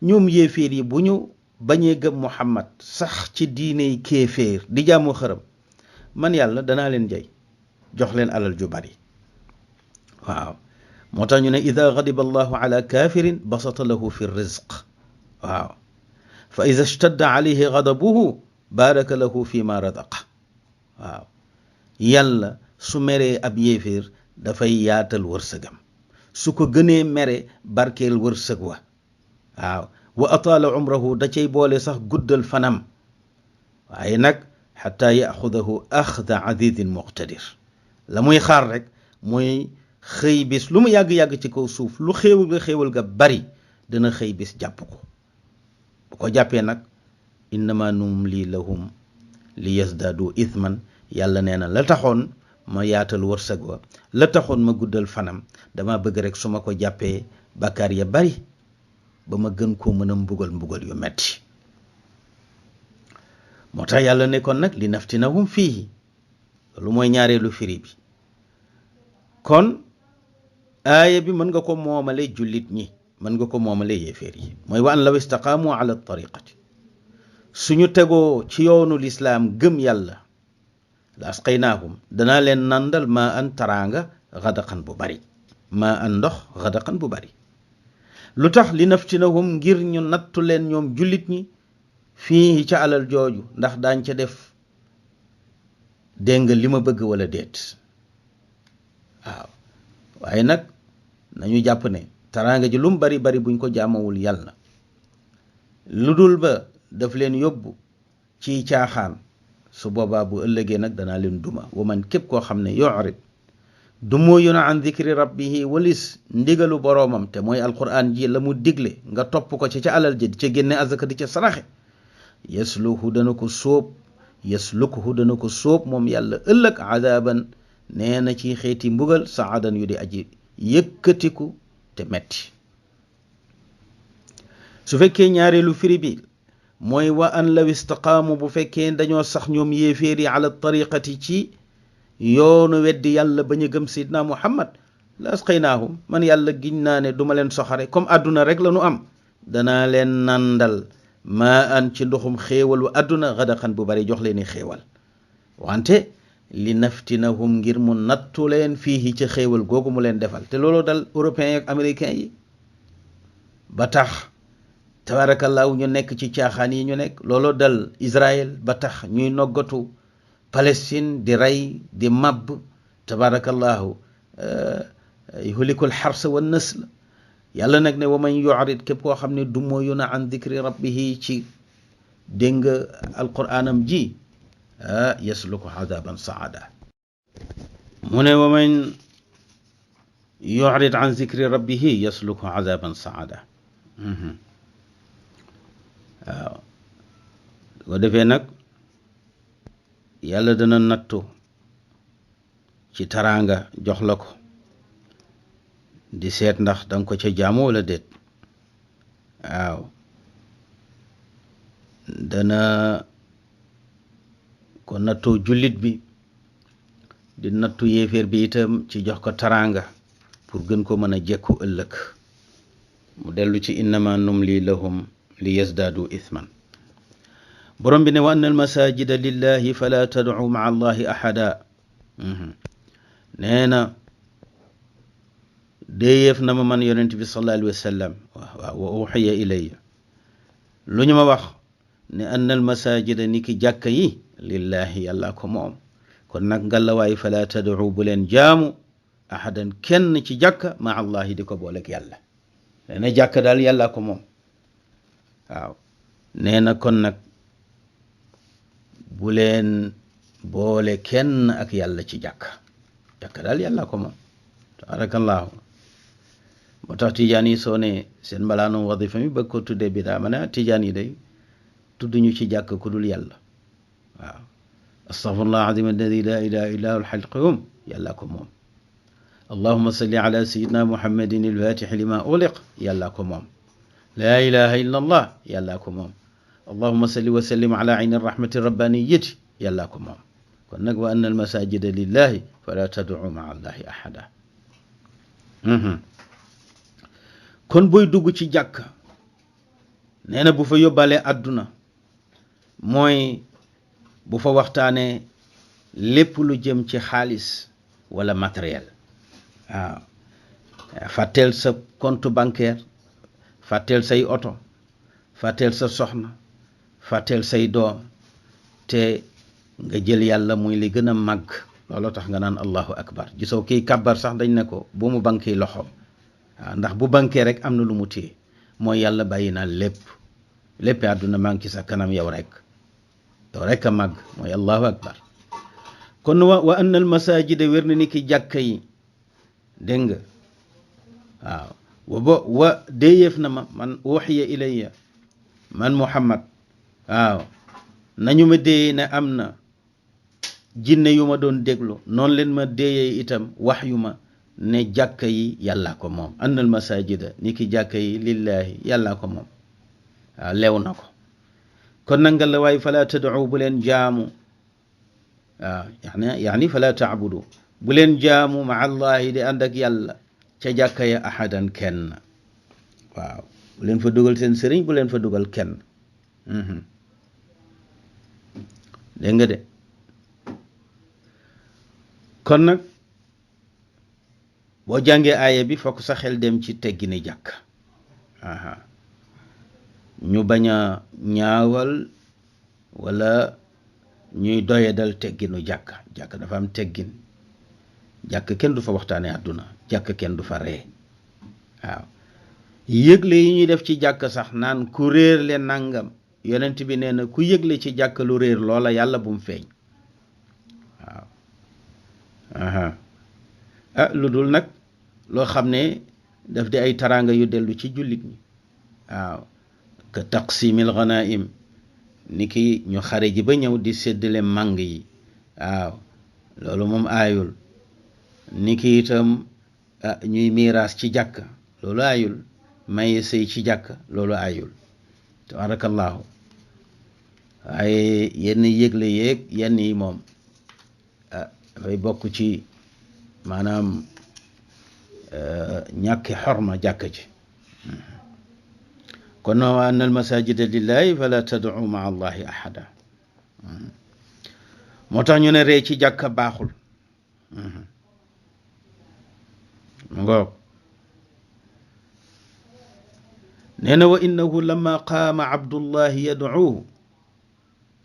ñoom yéeféer yi bu ñu bañee gëm Muhammad sax ci diiney kéeféer di jaamu xërëm man yàlla danaa leen jay jox leen alal ju bari waaw moo tax ñu ne ida gadiba allahu ala kafirin basata lahu fi rizq waaw fa ida ishtadda alayhi gadabuhu baraka lahu fi ma radaqa waaw yàlla su meree ab yéeféer dafay yaatal wërsëgam su ko gënee mere barkeel wërsëg wa waaw wa ataala umrahu da cay boole sax guddal fanam waaye nag xataa yaxudahu axda azizin muqtadir la muy xaar rek mooy xëy bis lu mu yàgg-yàgg ci kaw suuf lu xéewal ga bari dana xëy bis jàpp ko bu ko jàppee nag innama numli lahum li yazdaadu ithman yàlla nee na la taxoon ma yaatal wërsëg wa la taxoon ma guddal fanam dama bëgg rek su ma ko jàppee bàkkaar ya bari ba ma gën koo mën a mbugal yu metti moo tax yàlla ne kon nag li naftinahum fii loolu mooy ñaareelu firi bi kon aaya bi mën nga ko moomale jullit ñi mën nga ko moomale yéeféer yi mooy wa an law istaqaamu ala tariqati suñu tegoo ci yoonu lislaam gëm yàlla la asqaynaahum danaa leen nandal maa an taraanga xadaqan bu bari maa an ndox xadaqan bu bari lu tax li naftinahum ngir ñu nattu leen ñoom jullit ñi fii ca alal jooju ndax daañ ca def dégg nga li ma bëgg wala déet waaw waaye nag nañu jàpp ne taraanga ji lu mu bari bari buñ ko jaamawul yàlla lu dul ba daf leen yóbbu ci caaxaan su boobaa bu ëllëgee nag danaa leen duma wa man képp koo xam ne yu'rid du mooyu na an dikri rabbihi walis ndigalu boroomam te mooy alquran ji la mu digle nga topp ko ci ca alal ji di ca génne azaka di ca saraxe yasluhu dana ko sóob yaslukuhu dana ko sóob moom yàlla ëllëg adaban nee na ci xeeti mbugal saadan yu di aji yëkkatiku te metti su fekkee ñaareelu firi bi mooy wa an law istaqaamu bu fekkee dañoo sax ñoom yéeféer yi ala tariqati ci yoonu weddi yàlla bañ a gëm seydina muhammad la asqaynaahum man yàlla giñ naa ne duma leen soxare comme àdduna rek la nu am danaa leen nandal maa an ci ndoxum xéewalu àdduna gadaqan bu bari jox leeni xéewal wante li naftinahum ngir mu nattu leen fii ci xéewal googu mu leen defal te loolu dal européens ak américains yi ba tax tabarakallahu ñu nekk ci caaxaan yi ñu nekk loolu dal Israël ba tax ñuy noggatu Palestine di rey di mabb tabarakallahu yuhlikul xarsa wa nasl yàlla nag ne wa man yu'rid képp koo xam ne du mooyu na an dikri rabbihi ci dégg nga alquraanam ji yasluku adaban saada mu ne wa man yu'rid an dikri rabbihi yasluku adaban saada waaw ko defee nag yàlla dana nattu ci taraanga jox la ko di seet ndax danga ko ca jaamu wala déet waaw dana ko nattoo jullit bi di nattu yéeféer bi itam ci jox ko taraanga pour gën ko mën a jekku ëllëg mu dellu ci innama numli lahum li yazdaadu ithman borom bi ne wa anna al masajida lillahi fala tad'u ma'a allahi ahada nee na déyeef na ma man yonent bi sallallahu alayhi wa sallam waaw wa uxiya ilayya lu ñu ma wax ne anna al masajida ni ki jàkka yi lillahi yàlla ko moom kon nag ngalawaay fala tad'u bu leen jaamu ahadan kenn ci jàkka ma allahi di ko boolek yàlla nee na jàkka daal yàlla ko moom waaw nee na kon nag bu leen boole kenn ak yàlla ci jàkka daal yàlla ko moom tabarakallahu moo tax tijaan yi soo ne seen mbalaanum wadifa mi bëgg ko tuddee bidaa ma ne tijaan yi day tudduñu ci jàkk ku dul yàlla waaw astaghfirullah azim alladi la ilaha illa huwa al-hayyul qayyum yàlla ko moom allahumma salli ala sayyidina muhammadin al-fatih lima ughliq yàlla ko moom la ilaha illa allah yàlla ko moom allahumma salli wa sallim ala ayni rahmati rabbaniyati yàlla ko moom kon nag wa anna al masajida lillahi fala tad'u ma'a allahi ahada kon booy dugg ci jàkk nee na bu fa yóbbaale àdduna mooy bu fa waxtaanee lépp lu jëm ci xaalis wala matériel waaw fàtteel sa compte bancaire fàtteel say oto fàtteel sa soxna fàtteel say doom te nga jël yàlla muy li gën a màgg looloo tax nga naan allahu akbar gisoo kii kàbbar sax dañ ne ko bu mu banquee loxoom waaw ndax bu banquee rek am na lu mu téye mooy yàlla bàyyi naa lépp àdduna maa ngi ci sa kanam yow rek a màgg mooy allahu akbar kon wa anna al masajida wér na ni ki jàkka yi dégg nga waaw wa déyeef na ma man uxiya ilayya man muhammad waaw nañu ma déyee ne am na jinne yu ma doon déglu noonu leen ma déyee itam wax yu ma ne jàkka yi yàlla ko moom annal masajida ni ki jàkka yi lillahi yàlla ko moom waaw lew na ko kon nanga la waaye fala tad'u bu leen jaamu waaw yaani fala ta'budu bu leen jaamu ma allahi di ànd ak yàlla ca jàkka ya ahadan kenn waaw bu leen fa dugal seen sëriñ bu leen fa dugal kenn dégg nga de kon nag boo jàngee aaya bi fokk sa xel dem ci teggini jàkk ñu bañ a ñaawal wala ñuy doyadal tegginu jàkk dafa am teggin jàkk kenn du fa waxtaane àdduna jàkk kenn du fa ree waaw yëgle yi ñuy def ci jàkk sax naan ku réer le nangam yonent bi nee na ku yëgle ci jàkk lu réer loola yàlla bu mu feeñ waaw lu dul nag loo xam ne daf di ay taraanga yu dellu ci jullit ñi waaw ka taqsimil ghanaim ni ki ñu xare ji ba ñëw di séddale màng yi waaw loolu moom aayul ni ki itam ñuy miiraas ci jàkk loolu aayul maye sëy ci jàkk loolu aayul tabarakallahu waaye yenn yëgle yeeg yenn yi moom dafay bokk ci maanaam ñàkki xorma jàkk ji kon wa anna al masajida lillahi fala tad'u ma'a allahi ahada moo tax ñu ne ree ci jàkka baaxul ngoog nee na wa innahu lamma qaama abdullahi yad'uuhu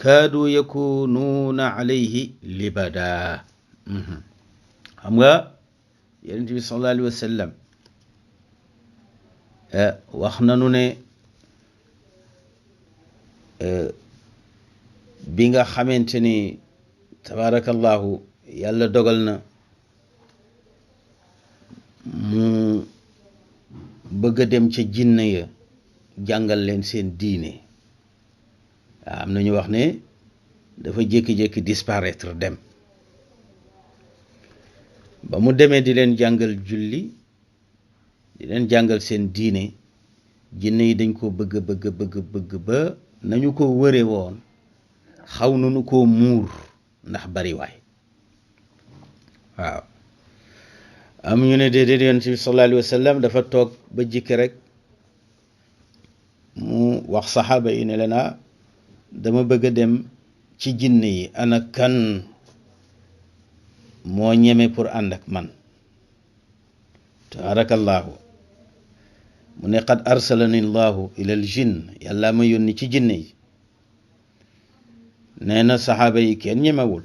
kaadu yakunuuna alayhi libada xam nga yonent bi sallallahu alayhi wa sallam wax nanu ne bi nga xamante ni tabarakallahu yàlla dogal na mu bëgg a dem ca jinne ya jàngal leen seen diine waaw am na ñu wax ne dafa jékki-jékki disparaître dem ba mu demee di leen jàngal julli di leen jàngal seen diine jinne yi dañ ko bëgg ba nañu ko wëre woon xaw nañu koo muur ndax bari waay waaw am ñu ne déedéet yonent bi sallallahu alayhi wa sallam dafa toog ba jikki rek mu wax saxaaba yi ne leen dama bëgg a dem ci jinne yi ana kan moo ñeme pour ànd ak man tabarakallahu mu ne qad arsalani llahu ila al jinn yàlla ma yónni ci jinne yi nee na saxaaba yi kenn ñemewul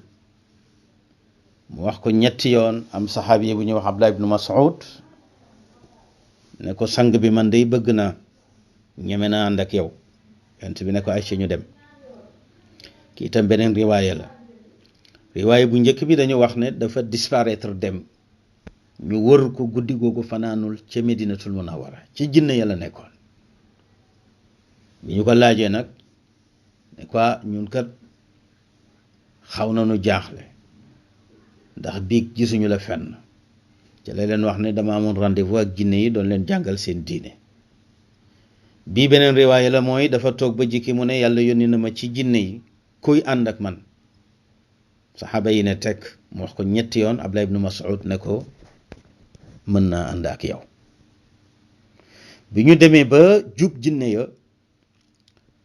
mu wax ko ñetti yoon am saxaabi yi bu ñuy wax Abdullah ibnu Mas'ud ne ko sang bi man day bëgg naa ñeme naa ànd ak yow yonent bi ne ko ay ci ñu dem kii itam beneen riwaaya la riwaaya bu njëkk bi dañu wax ne dafa disparaître dem ñu wër ko guddi googu fanaanul ca Medinatul Munawwara ci jinne yàlla nekkoon bi ñu ko laajee nag ne quoi ñun kat xaw nañu jaaxle ndax biig gisuñu la fenn ci la leen wax ne dama amoon rendez-vous ak jinne yi doon leen jàngal seen diine bii beneen riwaaya la mooy dafa toog ba jikki mu ne yàlla yónni na ma ci jinne yi kuy ànd ak man saxaaba yi ne teg mu wax ko ñetti yoon Abdullah ibnu Mas'ud ne ko mën naa ànd ak yow bi ñu demee ba jub jinne ya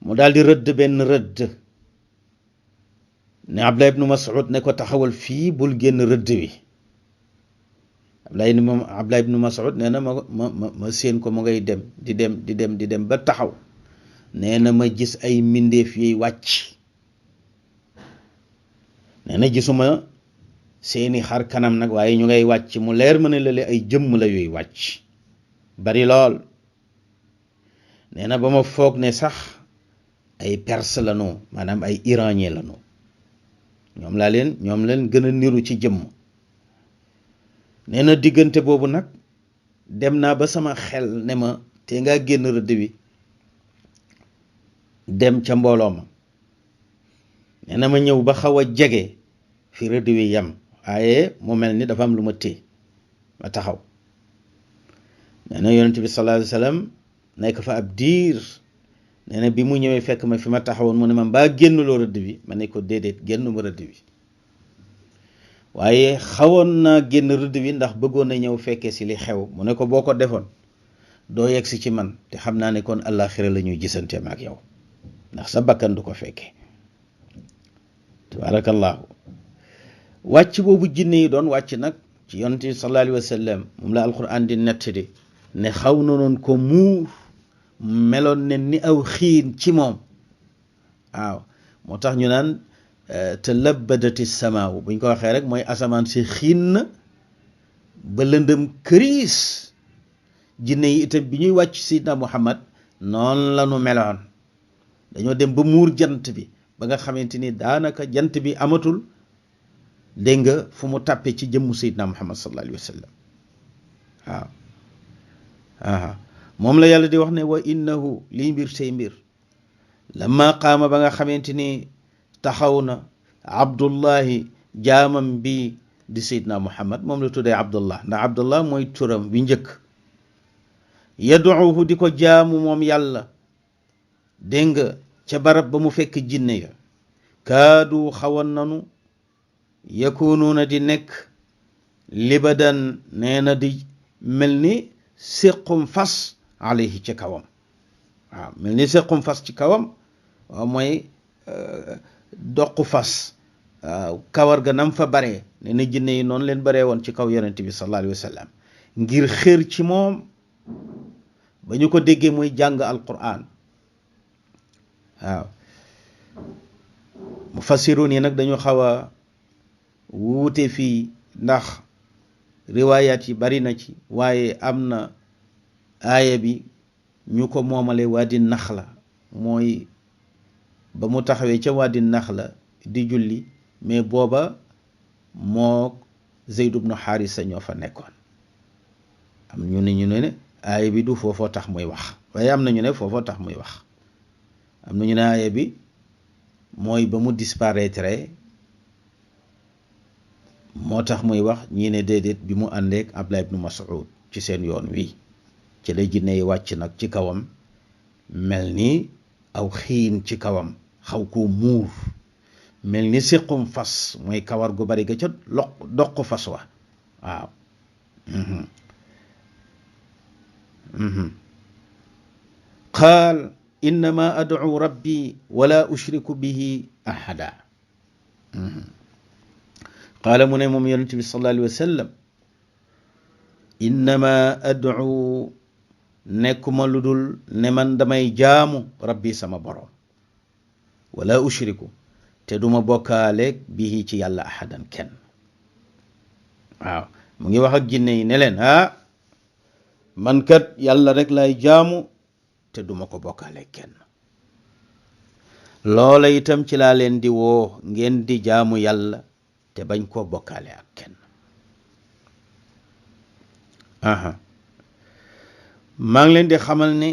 mu daal di rëdd benn rëdd ne Abdullah ibnu Mas'ud ne ko taxawal fii bul génn rëdd wi Abdullah ibnu Mas'ud nee na ma séen ko mu ngay dem di dem ba taxaw nee na ma gis ay mbindeef yuy wàcc nee na gisuma seeni xar kanam nag waaye ñu ngay wàcc mu leer ma ne la ay jëmm la yuy wàcc bari lool nee na ba ma foog ne sax ay perse lanu maanaam ay iranien lanu ñoom leen gën a niru ci jëmm nee na diggante boobu nag dem naa ba sama xel ne ma te ngaa génn rëdd wi dem ca mbooloo ma nee na ma ñëw ba xaw a jege fi rëdd wi yam waaye mu mel ni dafa am lu ma téye ma taxaw nee na yonent bi sallallahu alayhi wa sallam nekk fa ab diir nee na bi mu ñëwee fekk ma fi ma taxawoon mu ne ma mbaa génnuloo rëdd bi ma ne ko déedéet génnuma rëdd bi waaye xawoon naa génn rëdd bi ndax bëggoon na ñëw fekkee si li xew mu ne ko boo ko defoon doo yegg si ci man te xam naa ne kon àllaaxira la ñuy gisante ma ak yow ndax sa bakkan du ko fekkee tabarakallahu wàcc boobu jinne yi doon wàcc nag ci yonent bi sallallahu alayhi wa sallam moom la alquran di nettali ne xaw na noon ko muur meloon ne ni aw xiin ci moom waaw moo tax ñu naan te labbadati samaawu buñ ko waxee rek mooy asamaan si xiin na ba lëndëm këriis jinne yi itam bi ñuy wàcc Seydina Muhammad noonu la nu meloon dañoo dem ba muur jant bi ba nga xamante ni daanaka jant bi amatul dégg nga fu mu tàppe ci jëmmu Seydina Muhammad sallallahu alayhi wa sallam waaw moom la yàlla di wax ne wa innahu liy mbir tey mbir lamma qaama ba nga xamante ni taxaw na abdullahi jaamam bi di seydna muhammad moom la tuddee abdullah ndax abdullah mooy turam bi njëkk yaduuhu di ko jaamu moom yàlla dégg nga ca barab ba mu fekk jinne ya kaadu xawoon nanu yakunuuna di nekk libadan nee na di mel ni séqum fas alayhi ci kawam waaw mel ni séqum fas ci kawam waaw mooy doq fas waaw kawar ga nam fa baree nee na jinne yi noonu leen baree woon ci kaw yonent bi sallallahu alayhi wa sallam ngir xër ci moom ba ñu ko déggee muy jàng alquran waaw mufassiruun yi nag dañu xaw a wuute fii ndax riwaayaat yi bari na ci waaye am na aaya bi ñu ko moomale Waadi Naxla mooy ba mu taxawee ca Waadi Naxla di julli mais booba moo Zayd ibnu Haarisa ñoo fa nekkoon am ñu ne aaya bi du foofoo tax muy wax waaye am na ñu ne foofoo tax muy wax am na ñu ne aaya bi mooy ba mu disparaître moo tax muy wax ñii ne déedéet bi mu àndeek Abdullah ibnu Mas'ud ci seen yoon wi ci la jinne yi wàcc nag ci kawam mel ni aw xiin ci kawam xaw koo muur mel ni séqum fas mooy kawar gu bari ga ca doq fas wa waaw qaal innama ad'u rabbi wala ushriku bihi ahada qaala mu ne moom yonent bi sallallahu alayhi wa sallam innama ad'u nekkuma lu dul ne man damay jaamu rabbi sama borom wala ushriku te duma bokkaaleeg bihi ci yàlla ahadan kenn waaw mu ngi wax ak jinne yi ne leen man kat yàlla rek lay jaamu te duma ko bokkaaleeg kenn loola itam ci laa leen di woo ngeen di jaamu yàlla te bañ koo bokkaale ak kenn maa ngi leen di xamal ne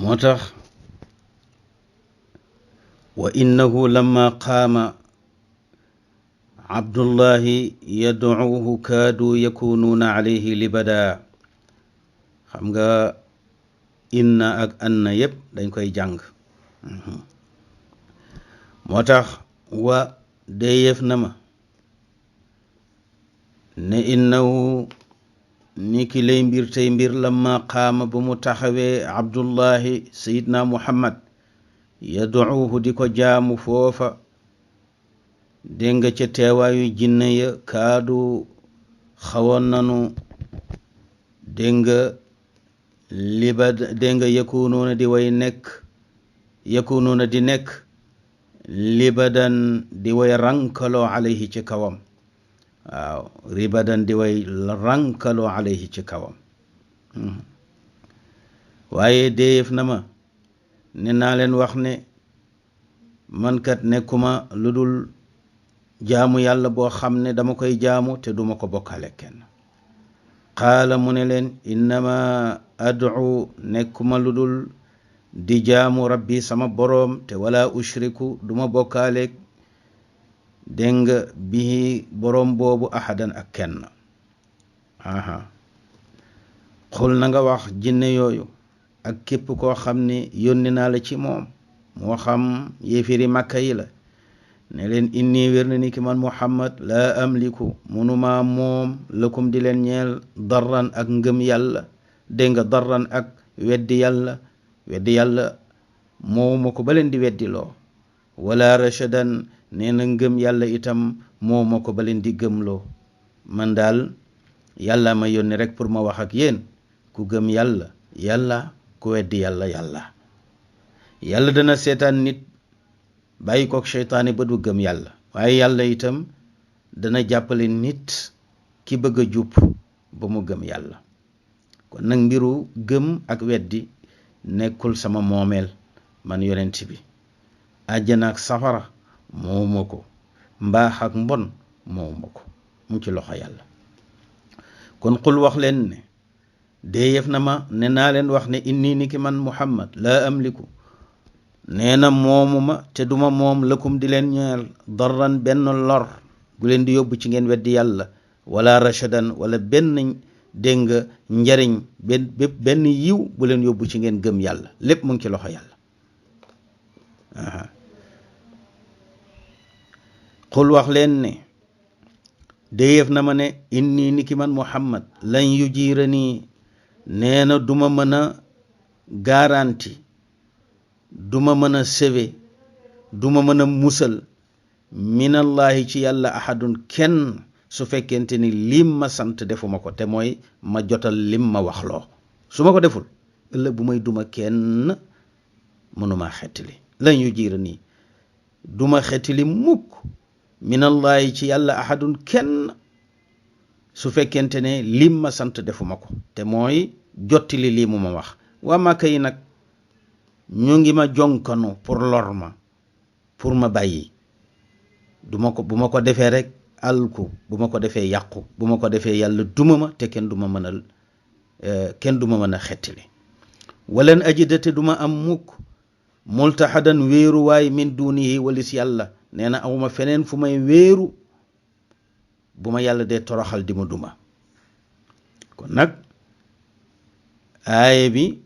moo tax wa innahu lamma qaama abdullahi yad'uuhu kaadu yakunuuna alayhi libada xam nga inna ak anna yépp dañ koy jàng moo tax wa déyeef na ma ne innahu ni ki lay mbir tey mbir lamma qaama ba mu taxawee abdullahi sayidna muhammad yad'uuhu di ko jaamu foofa dégg nga ca teewaayu jinne ya kaadu xawoon nanu dégg nga dégg nga yakunuuna di way nekk yakunuuna di nekk libadan di way rankaloo alayhi ci kawam waaw ribadan di way rankaloo alayhi ci kawam waaye déyef na ma ne naa leen wax ne man kat nekkuma lu dul jaamu yàlla boo xam ne dama koy jaamu te duma ko bokkaale kenn qaala mu ne leen innama ad'u nekkuma lu dul di jaamu rabbi sama boroom te wala ushriku duma bokkaaleeg dégg nga bihi boroom boobu ahadan ak kenn xul na nga wax jinne yooyu ak képp koo xam ne yónni naa la ci moom moo xam yéefiri màkka yi la ne leen inni wér na ni ki man muhammad laa amliku munuma moom lakum di leen ñeel darran ak ngëm yàlla dégg nga darran ak weddi yàlla mooma ko ba leen di weddi loo wala rashadan nee na ngëm yàlla itam mooma ko ba leen di gëmloo man daal yàlla ma yónni rek pour ma wax ak yéen ku gëm yàlla yàlla ku weddi yàlla yàlla dana seetaan nit bàyyi kook seytaane ba du gëm yàlla waaye yàlla itam dana jàppale nit ki bëgg a jub ba mu gëm yàlla kon nag mbiru gëm ak weddi nekkul sama moomeel man yonent bi àjjana ak safara mooma ko mbaax ak mbon mooma ko mu ci loxo yàlla kon qul wax leen ne déeyef na ma ne naa leen wax ne inni ni ki man Muhammad laa amliku nee na moomu ma te duma moom lakum di leen ñeel darran benn lor gu leen di yóbbu ci ngeen weddi yàlla wala rashadan wala benn dégg nga njariñ benn yiw bu leen yóbbu ci ngeen gëm yàlla lépp mu ngi ci loxo yàlla xul wax leen ne déyeef na ma ne inni ni ki man Muhammad lan yu jiira nii nee na duma mën a garanti duma mën a seve duma mën a musal minallahi ci yàlla ahadun kenn su fekkente ni lim ma sant defuma ko te mooy ma jotal lim ma waxloo su ma ko deful ëllëg bu may duma kenn mënuma xettali lan yu jiira nii duma xettali mukk minallahi ci yàlla ahadun kenn su fekkente ne lim ma sant defuma ko te mooy jottali lii mu ma wax waa Màkka yi nag ñu ngi ma jonkanu pour lor ma pour ma bàyyi bu ma ko defee rek alku bu ma ko defee yàqu bu ma ko defee yàlla duma ma te kenn du ma mën a xettali walan ajidate du ma am mukk multahadan wéeruwaay min dunihi walis yàlla nee na awma feneen fu may wéeru bu ma yàlla dee toroxal di ma duma kon nag aaya bi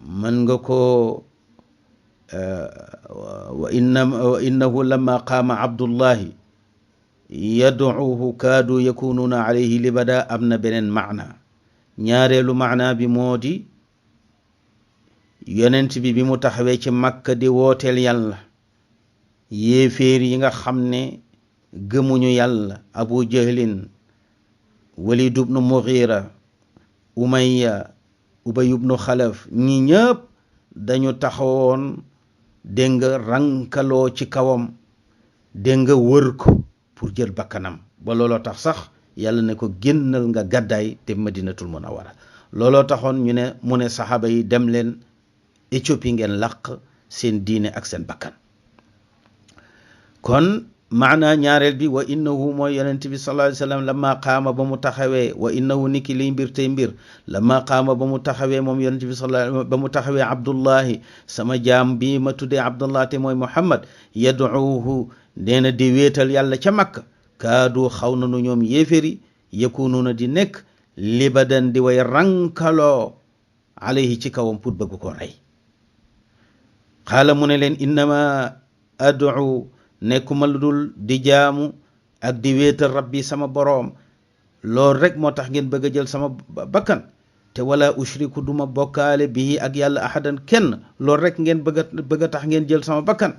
mën nga ko wa innahu lamma qaama abdullahi yad'uuhu kaadu yakunuuna alayhi libada am na beneen maana ñaareelu maana bi moo di yonent bi mu taxawee ci Makka di wooteel yàlla yéeféer yi nga xam ne gëmuñu yàlla Abu Jahlin Walid ibnu Mughira Umayya Ubay ibnu Xalaf ñi ñëpp dañu taxawoon dégg nga rankaloo ci kawam dégg nga wër ko pour jël bakkanam ba looloo tax sax yàlla ne ko génnal nga gàddaay te Madinatul Munawwara looloo taxoon mu ne saxaaba yi dem leen Éthiopie ngeen làq seen diine ak seen bakkan kon maana ñaareel bi wa innahu mooy yonent bi sallallahu alayhi wa sallam lamma qaama ba mu taxawee wa innahu niki liy mbir tey mbir lamma qaama ba mu taxawee moom yonent bi sallallahu ba mu taxawee Abdullahi sama jaam bi ma tuddee Abdullah te mooy Muhammad yad'uuhu nee na di wéetal yàlla ca Makka kaadu xaw nanu ñoom yéeféri yakunuuna di nekk libadan di way rankaloo alayhi ci kawam pour bëgg ko rey xaala mu ne leen innama ad'u nekkuma lu dul di jaamu ak di wéetal rabbi sama boroom loolu rek moo tax ngeen bëgg a jël sama bakkan te wala ushriku duma bokkaale bii ak yàlla ahadan kenn loolu rek ngeen bëgg a tax ngeen jël sama bakkan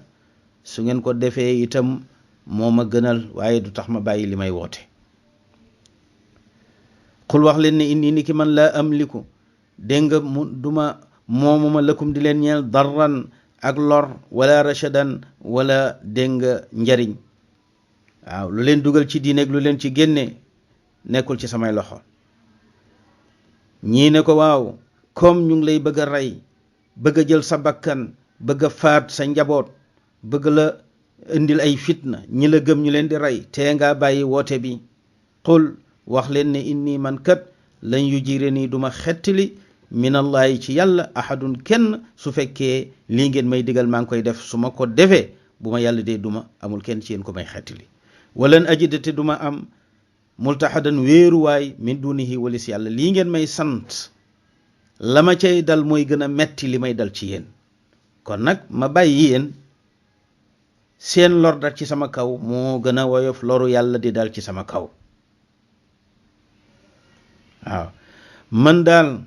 su ngeen ko defee itam moo ma gënal waaye du tax ma bàyyi li may woote xul wax leen ne inni ni ki man laa amliku dégg nga duma moomuma lakum di leen ñeel darran ak lor wala rashadan wala dégg nga njariñ waaw lu leen dugal ci diine ak lu leen ci génne nekkul ci samay loxo ñii ne ko waaw comme ñu ngi lay bëgg a rey bëgg a jël sa bakkan bëgg a faat sa njaboot bëgg la indil ay fitna ñi la gëm ñu leen di rey tee ngaa bàyyi woote bi qul wax leen ne inni man kat lan yu jiire nii duma xettali minallahi ci yàlla ahadun kenn su fekkee lii ngeen may digal maa ngi koy def su ma ko defee bu ma yàlla dee duma amul kenn ci yéen ko may xettali walan ajidate duma am multahadan wéeruwaay min dunihi walis yàlla lii ngeen may sant la ma cay dal mooy gën a metti li may dal ci yéen kon nag ma bàyyi yéen seen lor dal ci sama kaw moo gën a woyof loru yàlla di dal ci sama kaw waaw man daal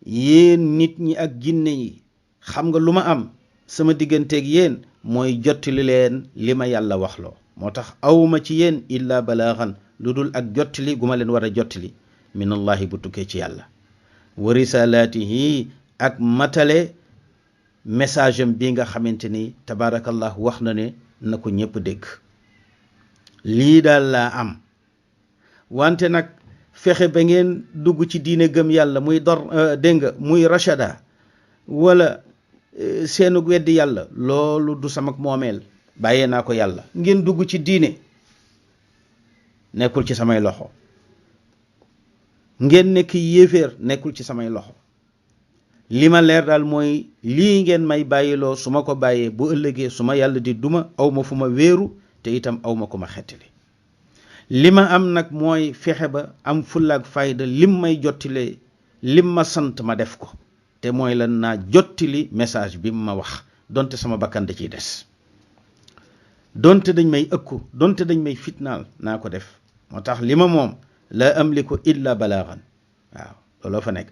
yéen nit ñi ak jinne yi xam nga lu ma am sama digganteeg yéen mooy jottali leen li ma yàlla waxloo moo tax awma ci yéen illa balaaxan lu dul ak jottali gu ma leen war a jottali minallahi bu tukkee ci yàlla wa risalaatihi ak matale message am bi nga xamante ni tabaarakallah wax na ne na ko ñëpp dégg lii daal laa am wante nag fexe ba ngeen dugg ci diine gëm yàlla muy dégg nga muy rachada wala seenu weddi yàlla loolu du sama moomeel bàyyee naa ko yàlla ngeen dugg ci diine nekkul ci samay loxo ngeen nekk yéeféer nekkul ci samay loxo li ma leer daal mooy lii ngeen may bàyyiloo su ma ko bàyyee bu ëllëgee su ma yàlla di duma aw ma fu ma wéeru te itam aw ma ko ma xettali li ma am nag mooy fexe ba am fullaak fayda lim may jottilee lim ma sant ma def ko te mooy lan naa jottili message bi ma wax donte sama bakkan da ciy des donte dañ may ëkku donte dañ may fitnaal naa ko def moo tax li ma moom laa amliku illa balaagan waaw looloo fa nekk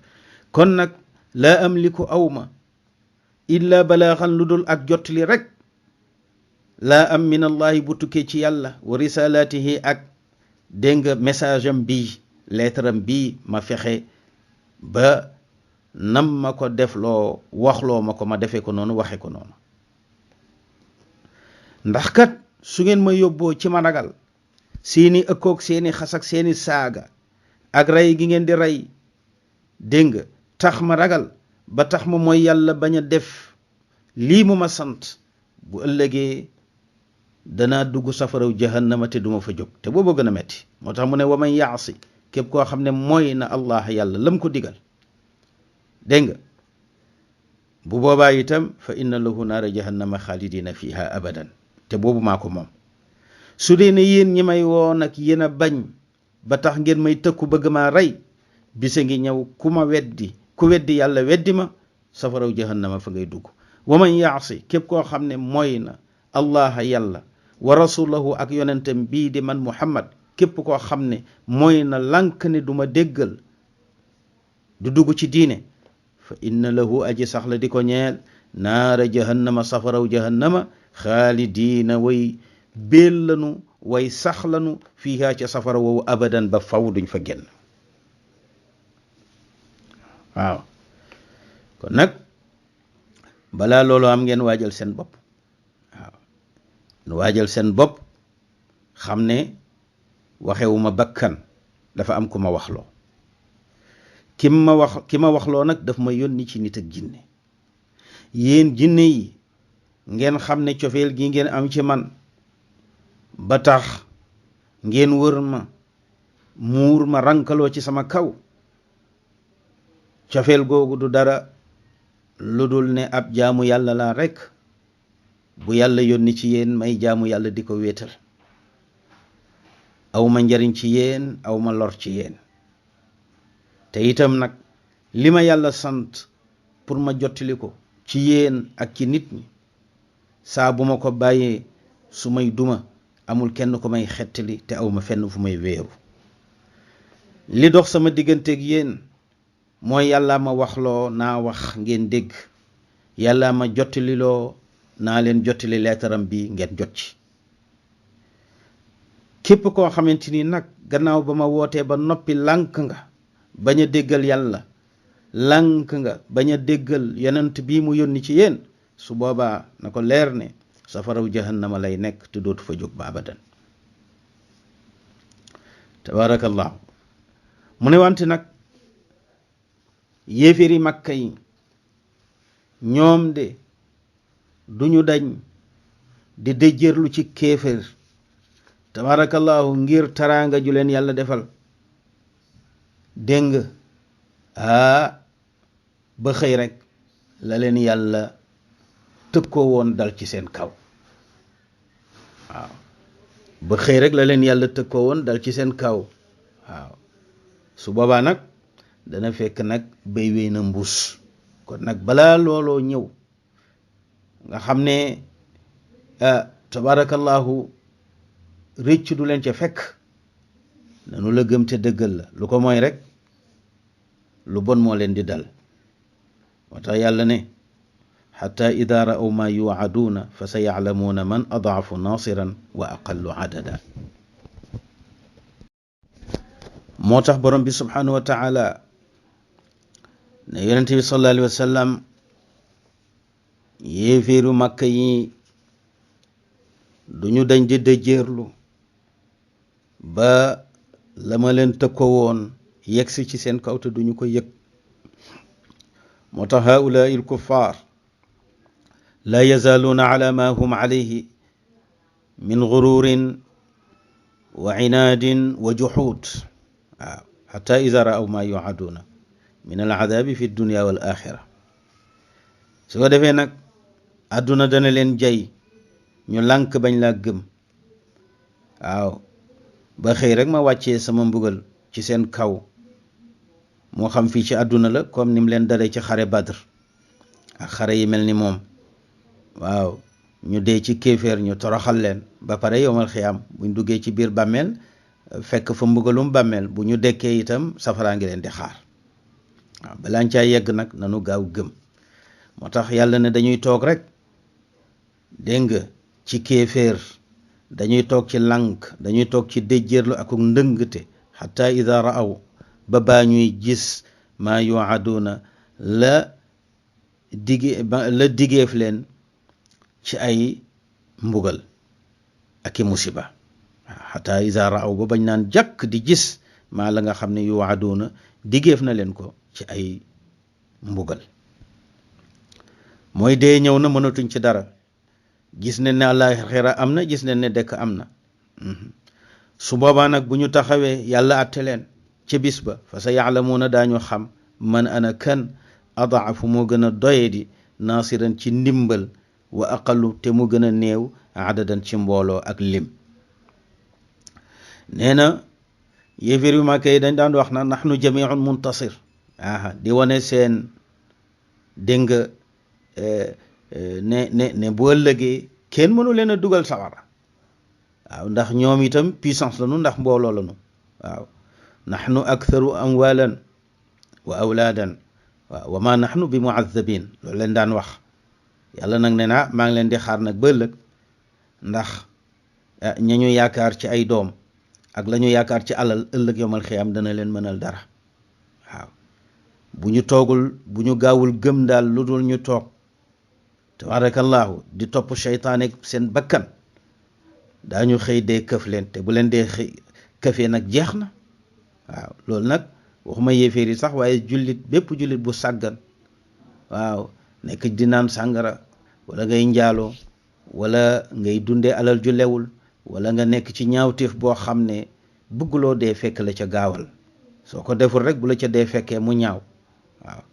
kon nag laa amliku awma illa balaagan lu dul ak jottali rek laa am min allahi bu tukkee ci yàlla wa risalaatihi ak dégg nga message am bii lettre am bii ma fexe ba nam ma ko def loo waxloo ma ko ma defee ko noonu waxee ko noonu ndax kat su ngeen ma yóbboo ci ma ragal seeni ëkkoog seeni xas ak seeni saaga ak rey gi ngeen di rey dégg nga tax ma ragal ba tax ma mooy yàlla bañ a def lii mu ma sant bu ëllëgee danaa dugg safaraw jahannama te duma fa jóg te boobu gën a metti moo tax mu ne wa man yaasi képp koo xam ne mooy na allah yàlla lam ko digal dégg nga bu boobaa itam fa inna lahu naara jahannama xaalidina fiha abadan te boobu maa ko moom su dee ne yéen ñi may woo nag yéen a bañ ba tax ngeen may tëkku bëgg maa rey bisa ngi ñëw ku weddi yàlla weddi ma safaraw jahannama fa ngay dugg wa man yaasi képp koo xam ne mooy na allah yàlla wa rasulahu ak yonentem bii di man muhammad képp koo xam ne mooy na lànk ne du ma déggal du dugg ci diine fa inna lahu aji sax la di ko ñeel naara jahannama safaraw jahannama xaalidiina way béel lanu way sax lanu fiihaa ca safara woowu abadan ba faw duñ fa génn waaw kon nag balaa loolu am ngeen waajal seen bopp waaw nu waajal seen bopp xam ne waxewuma bakkan dafa am ku ma waxloo ki ma waxloo nag daf ma yónni ci nit ak jinne yéen jinne yi ngeen xam ne cofeel gi ngeen am ci man ba tax ngeen wër ma muur ma rankaloo ci sama kaw cofeel googu du dara lu dul ne ab jaamu yàlla laa rekk bu yàlla yónni ci yéen may jaamu yàlla di ko wéetal aw ma njariñ ci yéen aw ma lor ci yéen te itam nag li ma yàlla sant pour ma jottali ko ci yéen ak ci nit ñi saa bu ma ko bàyyee su may duma amul kenn ko may xettali te aw ma fenn fu may wéeru li dox sama digganteeg yéen mooy yàlla ma waxloo naa wax ngeen dégg yàlla ma jottaliloo naa leen jottali leetaram bi ngeen jot ci képp koo xamante ni nag gannaaw ba ma wootee ba noppi lànk nga bañ a déggal yàlla lànk nga bañ a déggal yonent bii mu yónni ci yéen su boobaa na ko leer ne safaraw jahannama lay nekk te dootu fa jóg ba abadan tabarakallahu mu ne wante nag yéeféeri makka yi ñoom de duñu dañ di dëjërlu ci kéeféer tabarakallahu ngir taraanga ju leen yàlla defal dégg ba xëy rek la leen yàlla tëkkoo woon dal ci seen kaw waaw ba xëy rek la leen yàlla tëkkoo woon dal ci seen kaw waaw su boobaa nag dana fekk nag béy wéy na mbuus kon nag balaa looloo ñëw nga xam ne tabarakallahu réccu du leen ca fekk nanu la gëm te dëggal la lu ko mooy rek lu bon moo leen di dal moo tax yàlla ne xata ida ra'aw ma yuwacaduuna fa sa yaclamuuna man adaafu nasiran wa aqallu adada moo tax borom bi subhanahu wa taala ne yonente bi sallallahu alayhi wa sallam yéeféeru màkka yi duñu dañ di dëjéerlu ba la ma leen tëkko woon yegsi ci seen kaw te duñu ko yëg moo tax haulaai lkuffar la yazaaluuna ala ma hum alayhi min gururin wa inaadin wa juxuud waaw xata ida raaw ma yuaduuna min al adabi fi dunia wal axira su ko defee nag àdduna dana leen jay ñu lànk bañ laa gëm waaw ba xëy rek ma wàccee sama mbugal ci seen kaw moo xam fii ci àdduna la comme ni mu leen daree ci xare Badr ak xare yi mel ni moom waaw ñu dee ci kéeféer ñu toroxal leen ba pare yowmal xiyaam buñ duggee ci biir bàmmeel fekk fa mbugalum bàmmeel bu ñu dekkee itam safaraa ngi leen di xaar waaw balaañ caa yegg nag nanu gaaw gëm moo tax yàlla ne dañuy toog rek dégg nga ci kéeféer dañuy toog ci lànk dañuy toog ci déjjéerlu ak ndëngte xataa ida raaw ba baa ñuy gis maa yuaduuna la digeef leen ci ay mbugal ak i musiba xataa ida raaw ba bañ naan jàkk di gis maa la nga xam ne yuaduuna digeef na leen ko ci ay mbugal mooy dee ñëw na mënatuñ ci dara gis ne àllaaxira am na gis ne dekk am na su boobaa nag bu ñu taxawee yàlla atte leen ca bis ba fa sa yaalamuuna daañu xam man ana kan adaafu moo gën a doyedi naasiran ci ndimbal wa aqalu te mu gën a néew adadan ci mbooloo ak lim nee na yéeféer yu Màkka yi dañ daan wax na nahnu jamiun muntasir di wane seen dégg nga ne bu ëllëgee kenn mënu leen a dugal sawara waaw ndax ñoom itam puissance lañu ndax mbooloo lañu waaw nahnu aktharu amwalan wa awlaadan waaw wa ma nahnu bi muazzabin loolu leen daan wax yàlla nag ne na maa ngi leen di xaar nag ba ëllëg ndax ña ñu yaakaar ci ay doom ak la ñu yaakaar ci alal ëllëg yomal xiyaam dana leen mënal dara waaw bu ñu toogul bu ñu gaawul gëm daal lu dul ñu toog tabarakallahu di topp seytaane seen bakkan daañu xëy dee këf leen te bu leen dee xëy këfee nag jeex na waaw loolu nag waxuma yéeféer yi sax waaye jullit bépp jullit bu sàggan waaw nekk di naan sàngara wala ngay njaaloo wala ngay dundee alal ju lewul wala nga nekk ci ñaawteef boo xam ne bëgguloo dee fekk la ca gaawal soo ko deful rek bu la ca dee fekkee mu ñaaw waaw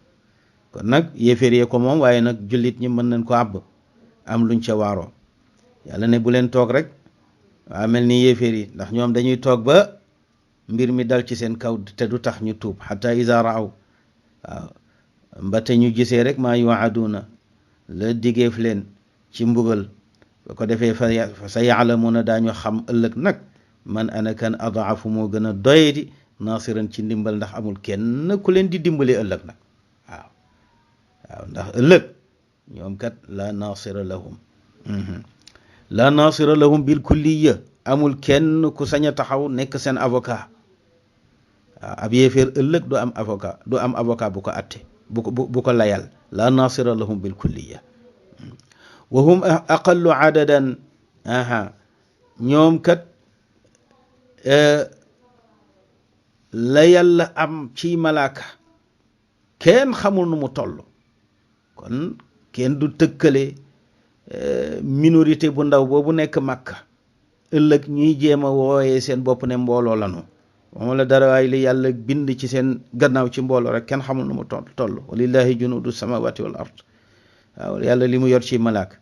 kon nag yéeféer yee ko moom waaye nag jullit ñi mën nañ ko àbb am luñ ca waaroo yàlla ne bu leen toog rek waaw mel ni yéeféer yi ndax ñoom dañuy toog ba mbir mi dal ci seen kaw te du tax ñu tuub xataa iza raaw waaw mbate ñu gisee rek maa yuaduuna la digeef leen ci mbugal ba ko defee fa sa yaalamuuna daañu xam ëllëg nag man ana kan adaafu moo gën a doyedi naasiran ci ndimbal ndax amul kenn ku leen di dimbali ëllëg nag waaw ndax ëllëg ñoom kat la naasira lahum la naasira lahum bil kulliya amul kenn ku sañ a taxaw nekk seen avocat waaw ab yéeféer ëllëg du am avocat bu ko atte bu ko layal la naasira lahum bil kulliya wa hum aqallu adadan ñoom kat la yàlla am ci malaaka kenn xamul nu mu toll kon kenn du tëkkale minorité bu ndaw boobu nekk Makka ëllëg ñuy jéem a wooyee seen bopp ne mbooloo lanu moom la dara waaye li yàlla bind ci seen gannaaw ci mbooloo rek kenn xamul nu mu toll walillahi junudu samawati wal ard waaw yàlla li mu yor ci malaaka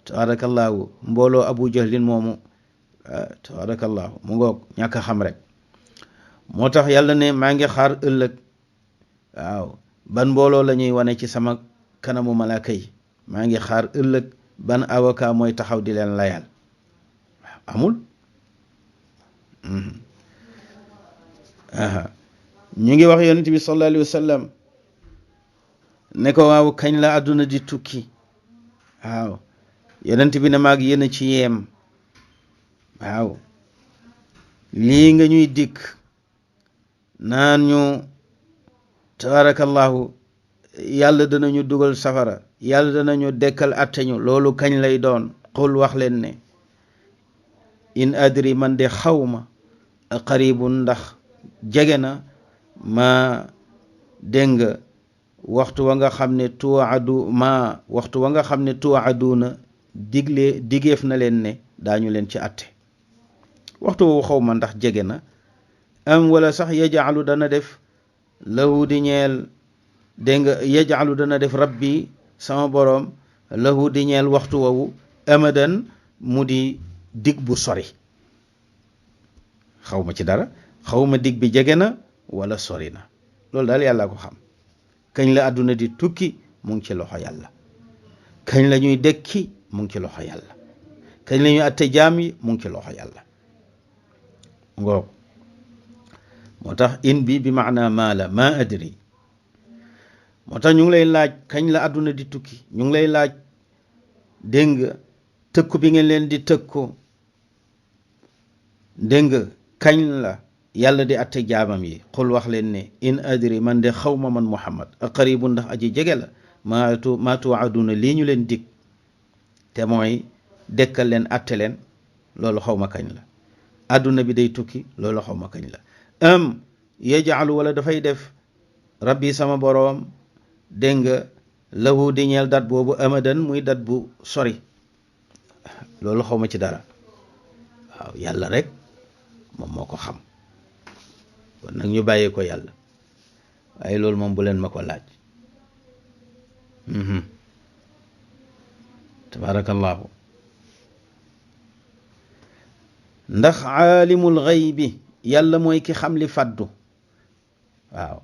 tabarakallahu mbooloo Abu Jahlin moomu tabarakallahu mu ngoog ñàkk a xam rek moo tax yàlla ne maa ngi xaar ëllëg waaw ban mbooloo la ñuy wane ci sama kanamu malaaka yi maa ngi xaar ëllëg ban avocat mooy taxaw di leen layal waaw amul ñu ngi wax yonent bi sallallahu alayhi wa sallam ne ko waaw kañ la àdduna di tukki waaw yonent bi ne maag yéen a ci yeem waaw lii nga ñuy dikk naan ñu tabarakallahu yàlla danañu dugal safara yàlla danañu dekkal atteñu loolu kañ lay doon xul wax leen ne in adri man de xawma qaribun ndax jege na ma dégg nga waxtu wa nga xam ne tuwaaduna digeef na leen ne daañu leen ci atte waxtu woowu xaw ma ndax jege na am wala sax yaj'alu dana def lahu di ñeel dégg nga yaj'alu dana def rabbi sama boroom lahu di ñeel waxtu woowu amadan mu di dig bu sori xawma ci dara xawma dig bi jege na wala sori na loolu daal yàlla ko xam kañ la àdduna di tukki mu ngi ci loxo yàlla kañ la ñuy dekki mu ngi ci loxo yàlla kañ la ñuy atte jaam yi mu ngi ci loxo yàlla ngoo moo tax in bi maana maa la maa adri moo tax ñu ngi lay laaj kañ la àdduna di tukki ñu ngi lay laaj dégg nga tëkku bi ngeen leen di tëkku dégg nga kañ la yàlla di atte jaamam yi xul wax leen ne in adri man de xawma man muhammad aqaribu ndax aji jege la maa tuwaaduna lii ñu leen dig te mooy dekkal leen atte leen loolu xawma kañ la àdduna bi day tukki loolu xawma kañ la am yaj'alu wala dafay def rabbi sama boroom dégg nga lahu di ñeel dat boobu amadan muy dat bu sori loolu xawma ci dara waaw yàlla rek moom moo ko xam kon nag ñu bàyyi ko yàlla waaye loolu moom bu leen ma ko laaj tabarakallahu ndax aalimul ghaybi yàlla mooy ki xam li faddu waaw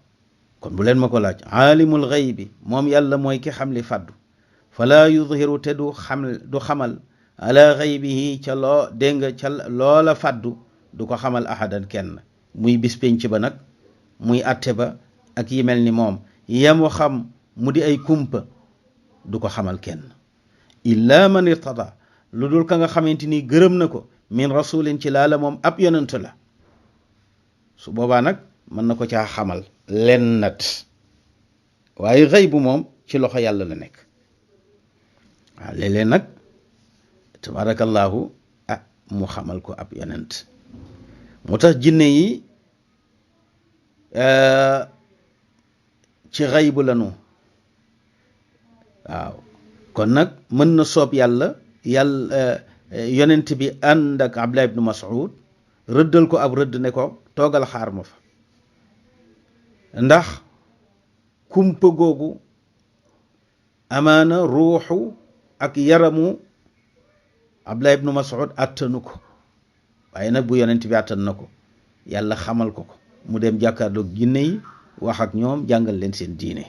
kon bu leen ma ko laaj aalimul ghaybi moom yàlla mooy ki xam li faddu fala yudhiru te du xamal ala ghaybihi ca loo dégg nga ca loola faddu du ko xamal ahadan kenn muy bis penc ba nag muy atte ba ak yi mel ni moom yamu xam mu di ay kumpa du ko xamal kenn illa man irtada lu dul ka nga xamante ni gërëm na ko min rasulin ci laala moom ab yonent la su boobaa nag mën na ko caa xamal lennat waaye xëy bu moom ci loxo yàlla la nekk waaw léeg-léeg nag tabarakallahu mu xamal ko ab yonent moo tax jinne yi ci xaybu lanu waaw kon nag mën na soob yàlla yonent bi ànd ak Abdullah ibn Mas'ud rëddal ko ab rëdd ne ko toogal xaar ma fa ndax kumpa googu amaana ruuxu ak yaramu Abdullah ibn Mas'ud attanu ko waaye nag bu yonent bi attan na ko yàlla xamal ko ko mu dem jàkkaarloog jinne yi wax ak ñoom jàngal leen seen diine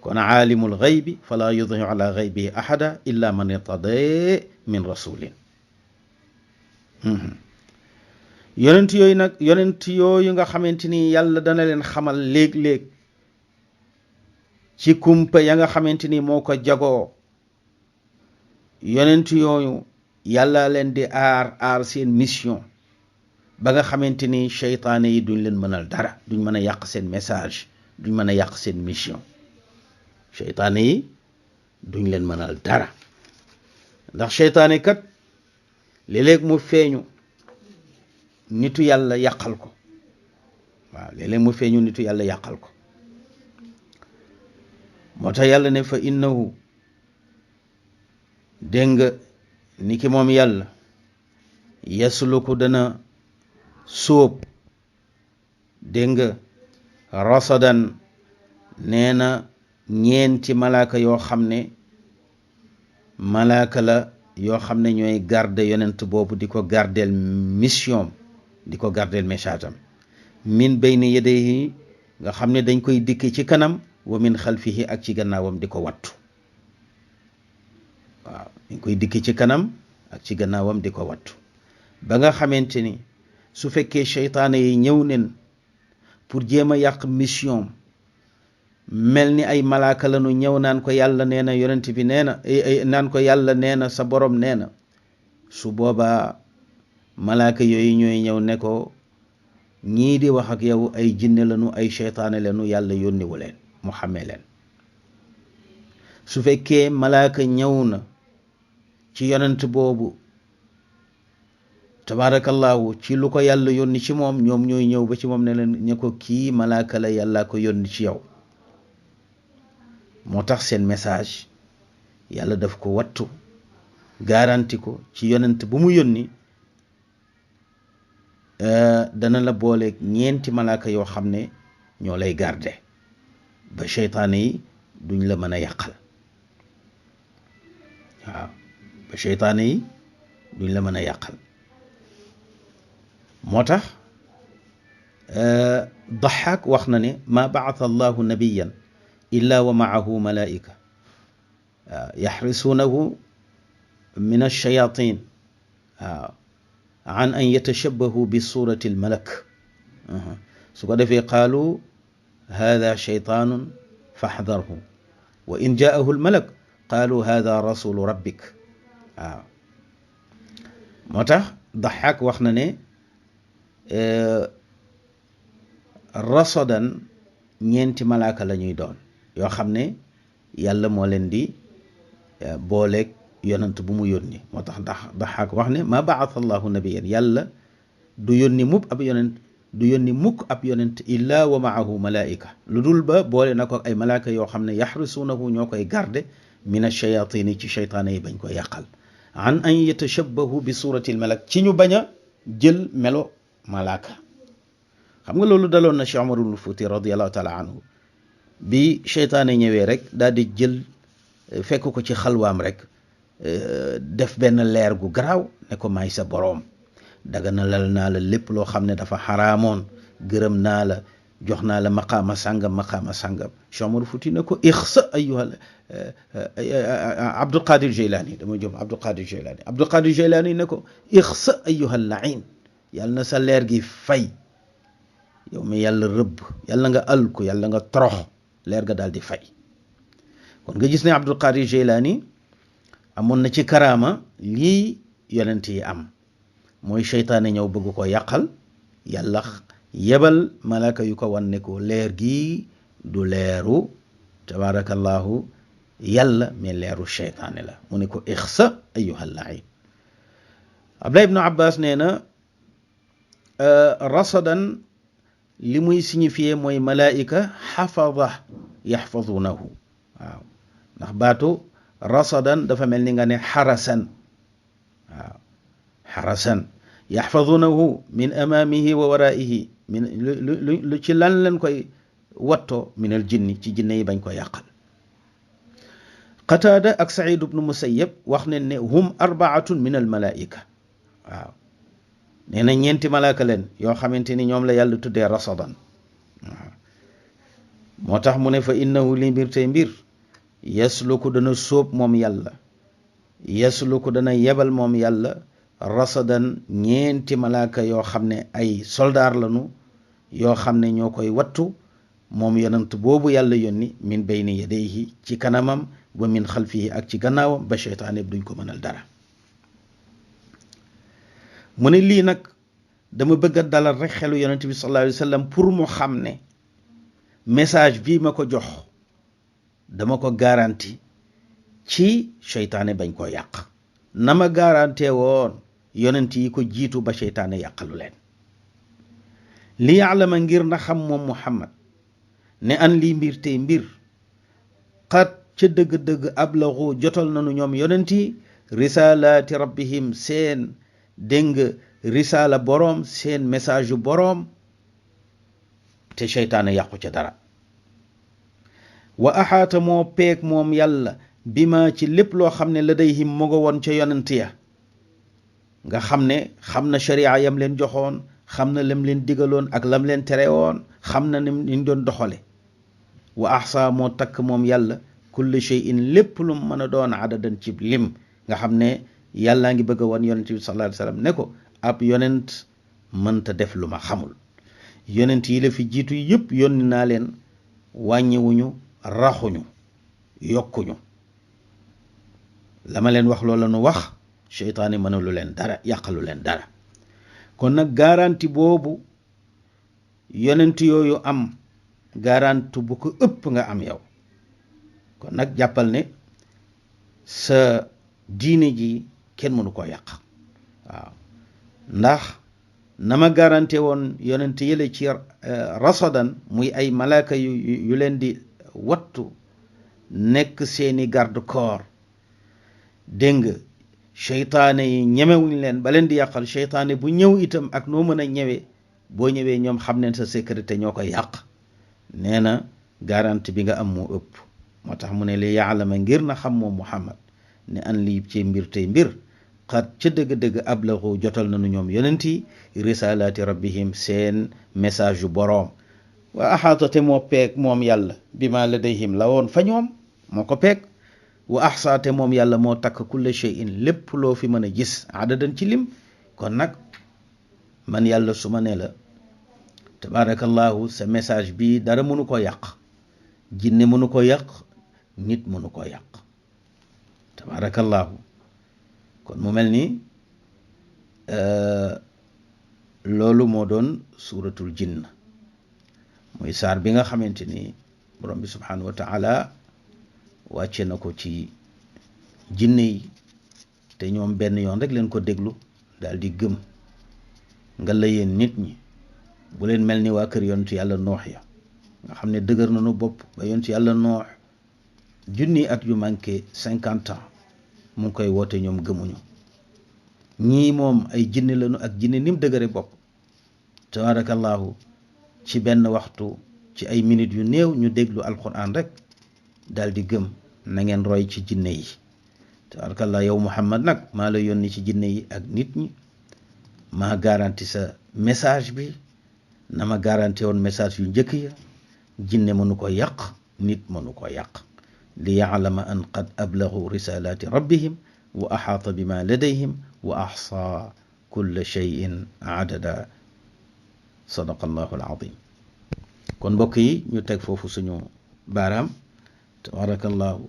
kon aalimul ghaybi fala yudhiru ala ghaybihi ahada illa man irtada min rasulin yonent yooyu nga xamante ni yàlla dana leen xamal léeg-léeg ci kumpa ya nga xamante ni moo ko jagoo yonent yooyu yàlla leen di aar seen mission ba nga xamante ni seytaane yi duñ leen mënal dara duñ mën a yàq seen message duñ mën a yàq seen mission seytaane yi duñ leen mënal dara ndax seytaane kat léeg-léeg mu feeñu nitu yàlla yàqal ko waaw léeg-léeg mu feeñu nitu yàlla yàqal ko moo tax yàlla ne fa innahu dégg nga ni ki moom yàlla yasluku dana sóob dégg nga rasadan nee na ñeenti malaaka yoo xam ne malaaka la yoo xam ne ñooy garde yonent boobu di ko gardeel mission di ko gardeel message am min bayni yadayhi nga xam ne dañ koy dikki ci kanam wa min xalfihi ak ci gannaawam di ko wattu waaw dañ koy dikki ci kanam ak ci gannaawam di ko wattu ba nga xamante ni su fekkee seytaane yi ñëw nen pour jéem a yàq mission mel ni ay malaaka lañu ñëw naan ko yàlla nee na yonent bi nee na naan ko yàlla nee na sa borom nee na su boobaa malaaka yooyu ñooy ñëw ne ko ñii di wax ak yow ay jinne lañu ay seytaane lañu yàlla yónniwu leen mu xamee leen su fekkee malaaka ñëw na ci yonent boobu tabarakallahu ci lu ko yàlla yónni ci moom ñoom ñooy ñëw ba ci moom ne leen ne ko kii malaaka la yàlla ko yónni ci yow moo tax seen message yàlla daf ko wattu garanti ko ci yonent bu mu yónni dana la booleeg ñeenti malaaka yoo xam ne ñoo lay garde ba seytaane yi duñ la mën a yàqal waaw ba seytaane yi duñ la mën a yàqal moo tax Daxaak wax na ne ma baata allahu nabiyan illa wa maahu malaika yaxrisuunahu min alchayatin an an yatashabahu bi surati almalak su ko defee qaalu hada shaytaanun faxdarhu wa in jaahu almalak qaalu hada rasulu rabbik waaw moo tax Daxaak wax na ne rasodan ñeenti malaaka la ñuy doon yoo xam ne yàlla moo leen di booleeg yonent bu mu yónni moo tax Daxaak wax ne ma baata allahu nabiyan yàlla du yónni mukk ab yonent illa wa maahu malaika lu dul ba boole na ko ay malaaka yoo xam ne yaxrisuunahu ñoo koy garde min alchayatini ci cheytaane yi bañ koy yàqal an an yatashabahu bi surati almalak ci ñu bañ a jël melo malaaka xam nga loolu daloon na Cheikh Omar ibn Fouti radiallahu taala anhu bi cheytaane ñëwee rek daal di jël fekk ko ci xalwaam rek def benn leer gu garaaw ne ko maay sa boroom daganalal naa la lépp loo xam ne dafa xaraamoon gërëm naa la jox naa la maqaama sàngam Cheikh Omar Fouti ne ko ixsa ayyuha Abdul Qadir Jeylaani dama jëm Abdul Qadir Jeylaani ne ko ixsa ayyuha lain yàlla na sa leer gi fay yow mi yàlla rëbb yàlla nga alku yàlla nga torox leer ga daal di fay kon nga gis ne Abdul Qadir Jeylaani amoon na ci karaama lii yonent yi am mooy seytaane ñëw bëgg ko yàqal yàlla yebal malaaka yu ko wan ne ko leer gi du leeru tabarakallahu yàlla mais leeru seytaane la mu ne ko ixsa ayyuha lain Abdullah ibnu Abbas nee na rasadan li muy signifié mooy malaika xafada yaxfadunahu waaw ndax baatu rasadan dafa mel ni nga ne xarasan waaw xarasan yaxfadunahu min amaamihi wa waraihi min lu ci lan leen koy wattoo min al jinni ci jinne yi bañ ko yàqal Qataada ak Saïd ibnu Musayyab wax ne ne hum arbaatun min al malaika waaw nee na ñeenti malaaka leen yoo xamante ni ñoom la yàlla tuddee rasadan waaw moo tax mu ne fa innahu li mbir tey mbir yasluku dana sóob moom yàlla yasluku dana yebal moom yàlla rasadan ñeenti malaaka yoo xam ne ay soldaar lañu yoo xam ne ñoo koy wattu moom yonent boobu yàlla yónni min bayni yadayhi ci kanamam wa min xalfihi ak ci gannaawam ba seytaane duñ ko mënal dara mu ne lii nag dama bëgg a dalal rek xelu yonent bi sallallahu alayhi wa sallam pour mu xam ne message bii ma ko jox dama ko garanti ci seytaane bañ koo yàq na ma garante woon yonent yi ko jiitu ba seytaane yàqalu leen li yaalama ngir na xam moom Muhammad ne an lii mbir tey mbir xat ca dëgg-dëgg ablaxu jotal nañu ñoom yonent yi risalaati rabbihim seen dégg nga risala boroom seen message yu boroom te seytaane yàqu ca dara wa axaata moo peeg moom yàlla bi ma ci lépp loo xam ne la day him mu nga woon ca yonent ya nga xam ne xam na sharia yam leen joxoon xam na lam leen digaloon ak lam leen tere woon xam na ni ñu doon doxale wa ahsa moo takk moom yàlla kulli shay'in lépp lu mën a doon adadan ci lim nga xam ne yàllaa ngi bëgg a wan yonent bi sallallahu alayhi wa sallam ne ko ab yonent mënta def lu ma xamul yonent yi la fi jiitu yëpp yónni naa leen wàññiwuñu raxuñu yokkuñu la ma leen wax loola nu wax seytaane mënalu leen dara yàqalu leen dara kon nag garanti boobu yonent yooyu am garanti bu ko ëpp nga am yow kon nag jàppal ne sa diine ji kenn mënu koo yàq waaw ndax na ma garanté woon yonent yële ci rasadan muy ay malaaka yu leen di wattu nekk seeni garde corps dégg nga seytaane yi ñemewuñ leen ba leen di yàqal. seytaane bu ñëw itam ak noo mën a ñëwee boo ñëwee ñoom xam neen sa sécurité ñoo koy yàq. nee na garantie bi nga am moo ëpp. moo tax mu ne li yaalama ngir na xam moom Muhammad ne an lii ci mbir tey mbir xat ca dëgg-dëgg ablaxu jotal nañu ñoom yonent yi risalaati rabbihim seen message yu boroom. wa axaatate moo peeg moom yàlla bi ma ladayhim la woon fa ñoom moo ko peeg. wa axsaate moom yàlla moo takk kulle shay'in lépp loo fi mën a gis adadan ci lim. kon nag man yàlla su ma ne la tabaarakallahu sa message bi dara mënu ko yàq. jinne mënu ko yàq, nit mënu ko yàq. tabaarakallahu kon mu mel ni loolu moo doon suuratul jinn muy saar bi nga xamante ni borom bi subhanahu wa taala wàcce na ko ci jinne yi te ñoom benn yoon rek leen ko déglu daal di gëm. nga la yéen nit ñi bu leen mel ni waa kër yontu yàlla noox ya nga xam ne dëgër nañu bopp ba yontu yàlla noox junni at yu manqué 50 ans mu ngi koy woote ñoom gëmuñu. ñii moom ay jinne lañu ak jinne ni mu dëgëre bopp tabarakallahu ci benn waxtu ci ay minutes yu néew ñu déglu alquran rek daal di gëm. na ngeen roy ci jinne yi tabarakallah. yow Muhammad nag maa la yónni ci jinne yi ak nit ñi maa garanti sa message bi na ma garanti woon message yu njëkk ya. jinne mënu ko yàq, nit mënu ko yàq. li ya'lama an qad ablagu risalati rabbihim wa axaata bima ladayhim wa axsa kulla shay'in adada. sadaqa allahu alazim. kon mbokk yi ñu teg foofu suñu baaraam. tabarakallahu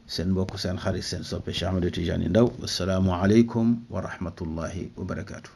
seen mbokk seen xarit seen soppe Cheikh Ahmed Tidiane Ndao. wassalaamu aleykum wa rahmatullahi wa barakatuh.